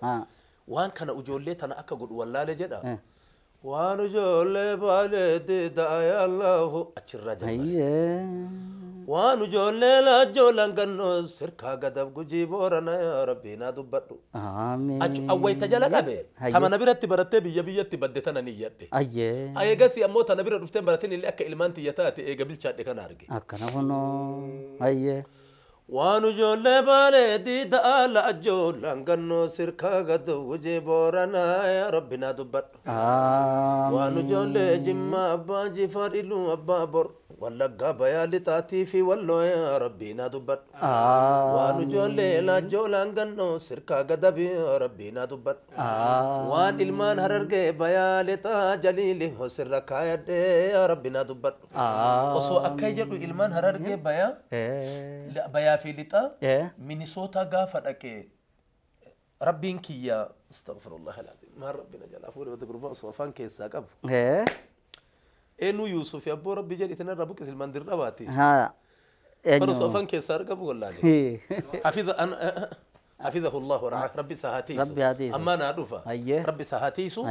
Waan kana ijoollee tana akka godhu wallaale jedha. Waan ijoollee baaleetti da'aa Allahu achirraa jala. Waan ijoollee laajjoolaan gannoo sirkaa gadab gujii boorana yaa rabbi naa dubbadhu. Awwayta jala qabe tama na biratti barattee biyya biyyatti badde tana ni yadde. Eegasii ammoo tana bira dhufteen baratin illee akka ilmaan tiyya taate eega bilchaadhe kana arge. Akkana kunoo. Waan ijoollee baaleetti da'aa laajjoolaan gannoo sirkaa gadab gujii boorana yaa rabbi naa dubbadhu. Waan ijoollee jimmaa abbaa jifaar iluu abbaa bor. Wallaggaa bayaa lixaatii fi walloo yaa rabbii naa dubbadhu. Waan ijoollee laajjoolaan gannoo sirkaa gadabii yaa rabbii naa dubbadhu. Waan ilmaan harargee bayaa lixaa jaliili sirra kaayadhee yaa rabbii naa dubbadhu. Osoo akka jedhu ilmaan harargee bayaa fi lixaa Minisootaa gaafa dhaqee rabbiin kiyya astaghfirullah alazim maal rabbina jalaa fuudhe bata gurbaa osoo afaan keessaa qabu. Enu Yusuf abboo rabbi jedhi tanarra buqqis ilmaan dirrabaati. Bara osoo afaan keessaa argamu wallaale. Hafizahu Allah wa ra'ah rabbi isaa haa tiisu. Ammaa naa dhufa. Rabbi isaa haa tiisu.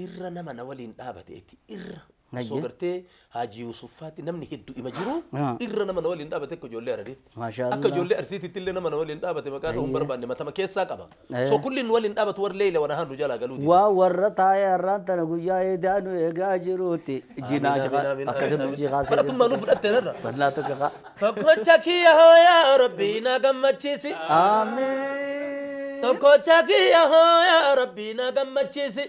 Irra nama na waliin dhaabateeti irra. Osoo gartee Haaji Yusufaatti namni hedduu ima jiru irra nama na waliin dhaabate akka ijoollee Harariitti. Akka ijoollee Arsiititti illee nama na waliin dhaabate maqaa dha'uun barbaanne matama keessaa qaba. So kulli nu waliin dhaabatu warra leeyla wana haandu jalaa galuu. Waa warra taa'ee har'aan tana guyyaa eedaa nu eegaa jiruuti. Jinaa akkasuma hojii kaasee. Fudhatummaa nu fudhatte narra. Bal'aa tokko kaa. Tokkocha kiyya hoo yaa Rabbii na gammachiisi. Amiin. Tokkocha kiyya hoo yaa Rabbii na gammachiisi.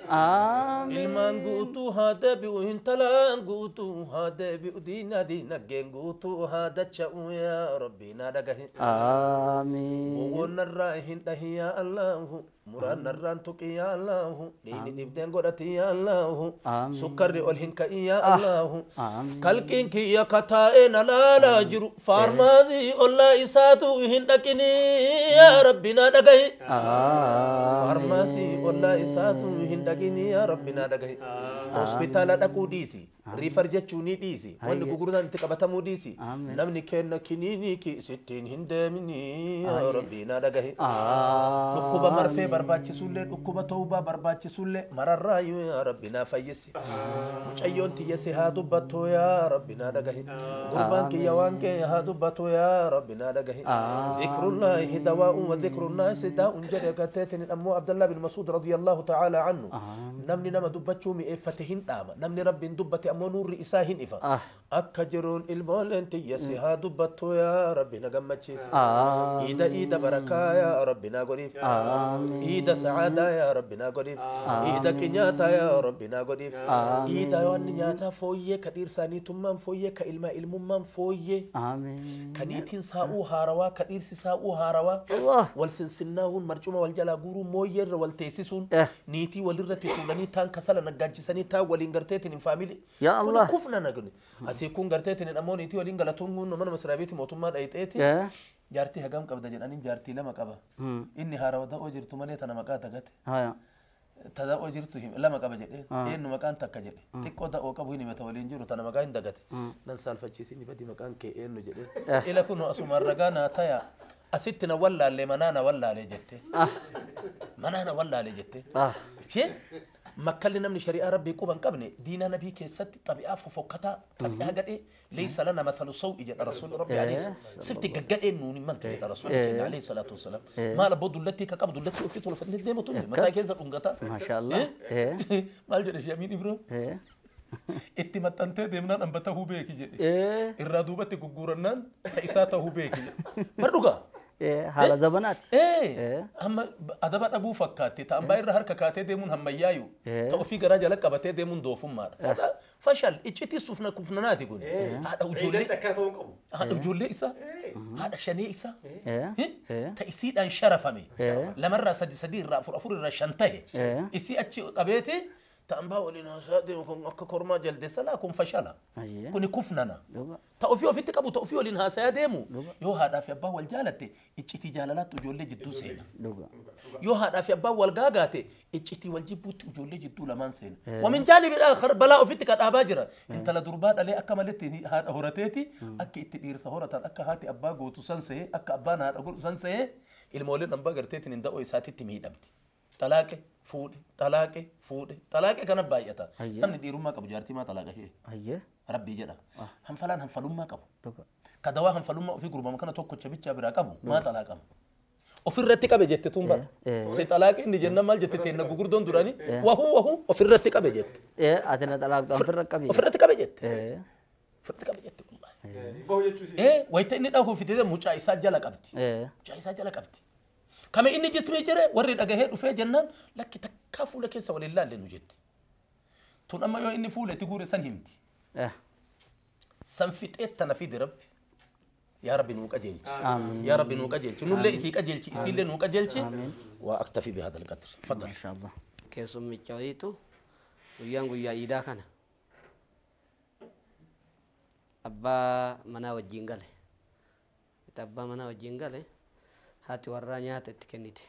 Ilmaan guutuu haa deebi'u intalaan guutuu haa deebi'u diina diinagdeen guutuu haa dacha'u yaa Rabbii na dhagahi. Amiin. Gowwoon narraa hin dhahi yaa Allahu. Muraan narraan tuqi yaa Allahu. Dhiini dhibdeen godhati yaa Allahu. Sukkarri ol hin ka'i yaa Allahu. Kalqiin kiyya kataa'ee na laalaa jiru. Faarmaasii ollaa isaatu hin dhaqini yaa Rabbi na dhagahi. Faarmaasii ollaa isaatu hin dhaqini yaa Rabbi na dhagahi. Hospitaala dhaquu dhiisi. Riifar jechuu ni dhiisi. Wanni gurgurtaan itti qabatamuu dhiisi. Namni kenna kiniinikii sittiin hin deemini yaa Rabbi na dhagahi. Dhukkuba marfee barbaachisullee dhukkuba tawbaa barbaachisullee mararraayyuu yaa Rabbi naa fayyisi. Mucayyoon tiyya si haa dubbattu yaa Rabbi naa dhagahi. Gurbaan kiyya waan kee haa dubbattu yaa Rabbi naa dhagahi. Dhikrullaahi dawaa'uun wa dhikrullahi daa'uun jedhe gateetiin ammoo Abdallah bin Masuud radiyallahu ta'ala anhu. Namni nama dubbachuu mi'eeffate hin dhaama. Namni Rabbiin dubbate ammoo nuurri isaa hin ifa. Akka jiruun ilmooleen tiyya si haa dubbattu yaa Rabbi na gammachiisi. Iida iida barakaa yaa Rabbi naa godhiif. Iida sa'aadaa yaa Rabbi naa godhiif. Iida qinyaataa yaa Rabbi naa godhiif. Iida waan nyaataa fooyyee ka dhiirsaaniitummaan fooyyee ka ilmaa ilmummaan fooyyee. Ka niitiin saa'uu haarawaa ka dhiirsi saa'uu haarawaa. Wal sinsinnaa'uun marcuma wal jalaa guuruun mooyyeerra wal teessisuun niitii walirratti tuulanii taan kasala naggaachisanii taan waliin garteetiin hin faamili. Kun kufna nagni. Asii kun garteetiin ammoo niitii waliin galatuun kun mana masraabeeti mootummaa dhayxeeti. Jaartii hagam qabda jedhaniin jaartii lama qaba. Inni haarawa da'oo jirtu malee tana maqaa tagate. Ta da'oo jirtu lama qaba jedhee eenyu maqaan takka jedhe. Xiqqoo da'oo qabu hin himata waliin jiru tana maqaa hin dagate. Nan saalfachiisin badi maqaan kee eenyu jedhee. Ila kun asumaan ragaa naa tayaa. Asitti na wallaalee manaa na wallaalee jette. Manaa na wallaalee jette. Isheen makkalli namni shari'aa rabbii quba hin qabne diinaa nabii keessatti xabi'aa fofokkataa xabi'aa gadhee leessa lana mathalu saw'i jedha rasuulli rabbi alayhi sifti gaggadheen nuun hin maltu jedha rasuulli keenya alayhi salaatu wassalaam. Maal abboo dullattii ka qabu dullattii ofii tolfatee deemu tun mataa keessa dhungataa. Maashaallah. Maal jedhe Shamiin Ibroo? Itti maxxantee deemnaan hamba tahuu beeki jedhe. Irraa duubatti gugguurannaan ta isaa tahuu beeki jedhe. Bar dhugaa. Haala zabanaati. Amma adaba dhabuu fakkaatti ta'an baay'irra harka kaatee deemuun hammayyaayu ta ofii garaa jala qabatee deemuun doofummaadha. Fashal iccitii sufna kufnanaati kun. Haadha ijoollee haadha ijoollee isaa haadha shanee isaa ta isiidhaan sharafame lamarraa sadi sadi irraa afur afur irraa shan tahe isii achi qabeeti ta'an baa waliin haasaa deemu kun akka kormaa jaldeessa laa kun fashala. Kuni kufnana. Ta ofii ofitti qabu ta ofii waliin haasaa deemu yoo haadhaa fi abbaa wal jaalatte iccitii jaalalaatti ijoollee jidduu seena. Yoo haadhaa fi abbaa wal gaagaate iccitii wal jibbuutti ijoollee jidduu lamaan seena. Wamin jaanibi aakhar balaa ofitti kadhaabaa jira. Intala durbaa dhalee akka maletti haadha horateeti akka itti dhiirsa horatan akka haati abbaa gootu san se'ee akka abbaan haadha godhu san se'ee ilmooleen abbaa garteetiin hin da'oo isaatitti miidhamti. Talaaqe fuudhe talaaqe fuudhe talaaqe kana baay'ata. Namni dhiirummaa qabu jaartii maa talaaqa ishee? Rabbii jedha. Hanfalaan hanfalummaa qabu. Ka dawaa hanfalummaa ofii gurbama kana tokkocha bichaa biraa qabu maa talaaqama? Ofirratti qabe jette tun bara. Si talaaqe inni jennaan maal jette teenna gugurdoon duraanii wahuu wahuu ofirratti qabe jette. Ati na talaaqxu ofirra qabe. Ofirratti qabe jette. Ofirratti qabe jette. Wayita inni dhahuuf fidee mucaa isaa jala qabdi. Mucaa isaa jala qabdi. Kame inni jismii jire warri dhagahee dhufee jennaan lakki takkaa fuula keessa waliin laalle nu jetti. Tun amma yoo inni fuula itti guure san himti. San fixee tana fide Rabbi. Yaa Rabbi nuu qajeelchi. Yaa Rabbi nuu qajeelchi. Nullee isii qajeelchi isiillee nuu qajeelchi. Waa aktafi bihadha alqadr. Faddal. Maashaallah. Keessummicha wayiitu guyyaan guyyaa iidaa kana abbaa manaa wajjin gale. Abbaa manaa wajjin gale. Haati warraa nyaata itti kennite.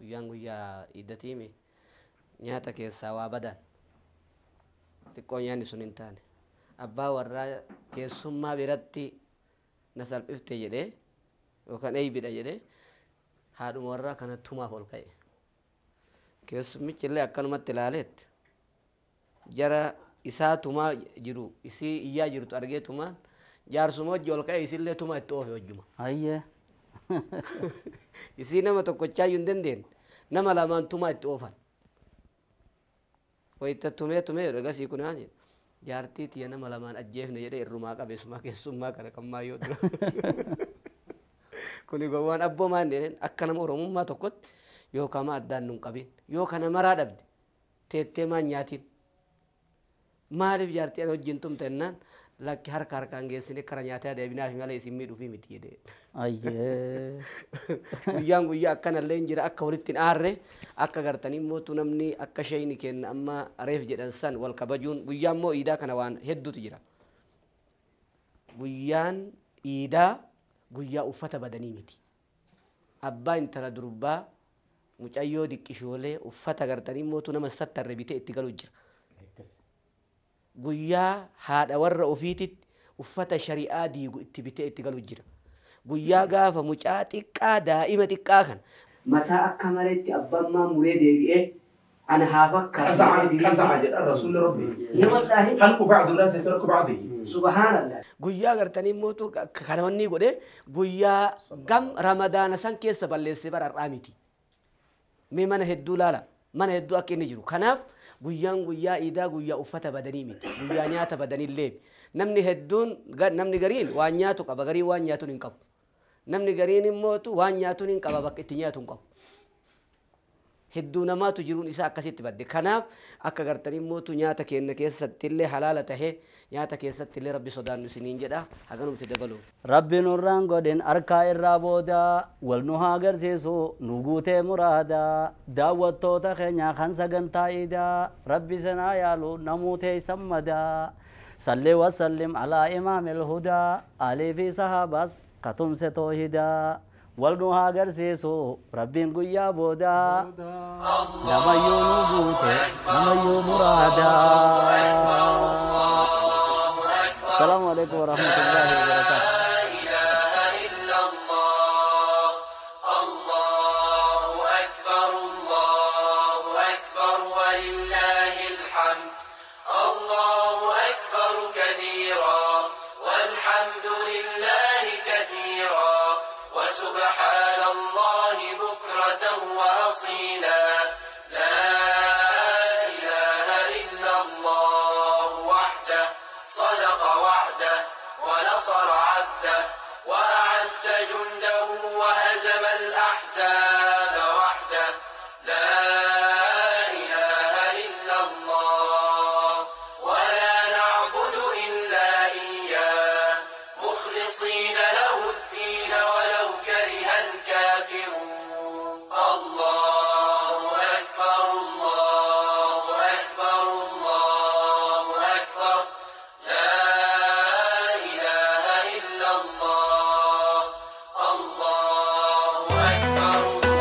Guyyaan guyyaa iddatiimi nyaata keessaa waa badan. Xiqqoo nyaanni sun hin taane. Abbaa warraa keessummaa biratti na salphifte jedhee yookaan eeybidha jedhee haadhuma warraa kana tumaaf ol ka'e. Keessummichi illee akkanumatti ilaaleetti jara isaa tumaa jiru isii iyyaa jirtu argee tumaan jaarsuma hojii ol ka'e isillee tumaa itti oofe hojjuma. Ayyee. Isii nama tokkochaayyuu hin dandeenye nama lamaan tumaa itti oofan. Wayita tumee tumee egasii kun haan jedhe jaartii tiyya nama lamaan ajjeefne jedhee irrumaa qabe sumaa keessummaa kana kan maayyoo dura. Kuni gowwaan abboo maan jedheen akka nama Oromummaa tokkotti yookaan maa addaan nun qabin yoo kana maraa dhabde teettee maan nyaatiin maaliif jaartii ana wajjin tumte jennaan lakki harka harkaan geessine kara nyaataa deebinaaf malee isin miidhuufi miti jedhee. Ayyee. Guyyaan guyyaa akkanallee hin jira akka walitti hin aarre akka gartanii mootu namni akka shayni kenna amma reef jedhan san wal kabajuun guyyaan immoo iidaa kana waan hedduutu jira. Guyyaan iidaa guyyaa uffata badanii miti. Abbaa intala durbaa mucayyoo diqqishoolee uffata gartanii mootu nama sattarre bitee itti galu jira. Guyyaa haadha warra ofiititti uffata shari'aa diigu itti bitee itti galu jira. Guyyaa gaafa mucaa xiqqaa daa'ima xiqqaa kana mataa akka maleetti abbaan maa muree deebi'ee ana haa fakkaatu. Qaza'a jedha rasuulli Rabbi. Yoo wallaahi. Halqu ba'du raasi tarku ba'dihi. Subhaanallah. Guyyaa gartanii mootu kana wanni godhe guyyaa gam ramadaana san keessa balleessee bara har'aa miti. Mee mana hedduu laala. Mana hedduu akka inni jiru. Kanaaf guyyaan guyyaa iidaa guyyaa uffata badanii miti. Guyyaa nyaata badanii illee. Namni hedduun namni gariin waan nyaatu qaba, gariin waan nyaatuun hin qabu. Namni gariin immootu waan nyaatuun hin qaba, bakka itti nyaatu hin qabu. Hedduu namaatu jiruun isaa akkasitti badde. Kanaaf akka gartanii immootu nyaata keenya keessatti illee halaala tahee nyaata keessatti illee Rabbi sodaannu isiniin jedha, haganumti dabalu. Rabbi nurraan godhin harkaa irraa booda wal nu haa agarsiisu nu guutee muraada. Daawwattoota keenya kan sagantaa iidaa Rabbi sinaa yaalu namuu teessan madaa. Salli wasallim alaa imaamil hudaa alii fi sahaabas katumse toohidaa. Wal nu haa agarsiisu Rabbiin guyyaa booda namayyuu nu guute namayyuu muraada. Salaamu alaikum warahmatullahi wabarakatuh. لا إله إلا الله، الله أكبر، الله أكبر، ولله الحمد. الله أكبر كبيرا، والحمد لله كثيرا، وسبحان الله بكرة وأصيلا. لا إله إلا الله وحده، صدق وعده، ونصر عبده، وأعز جنده.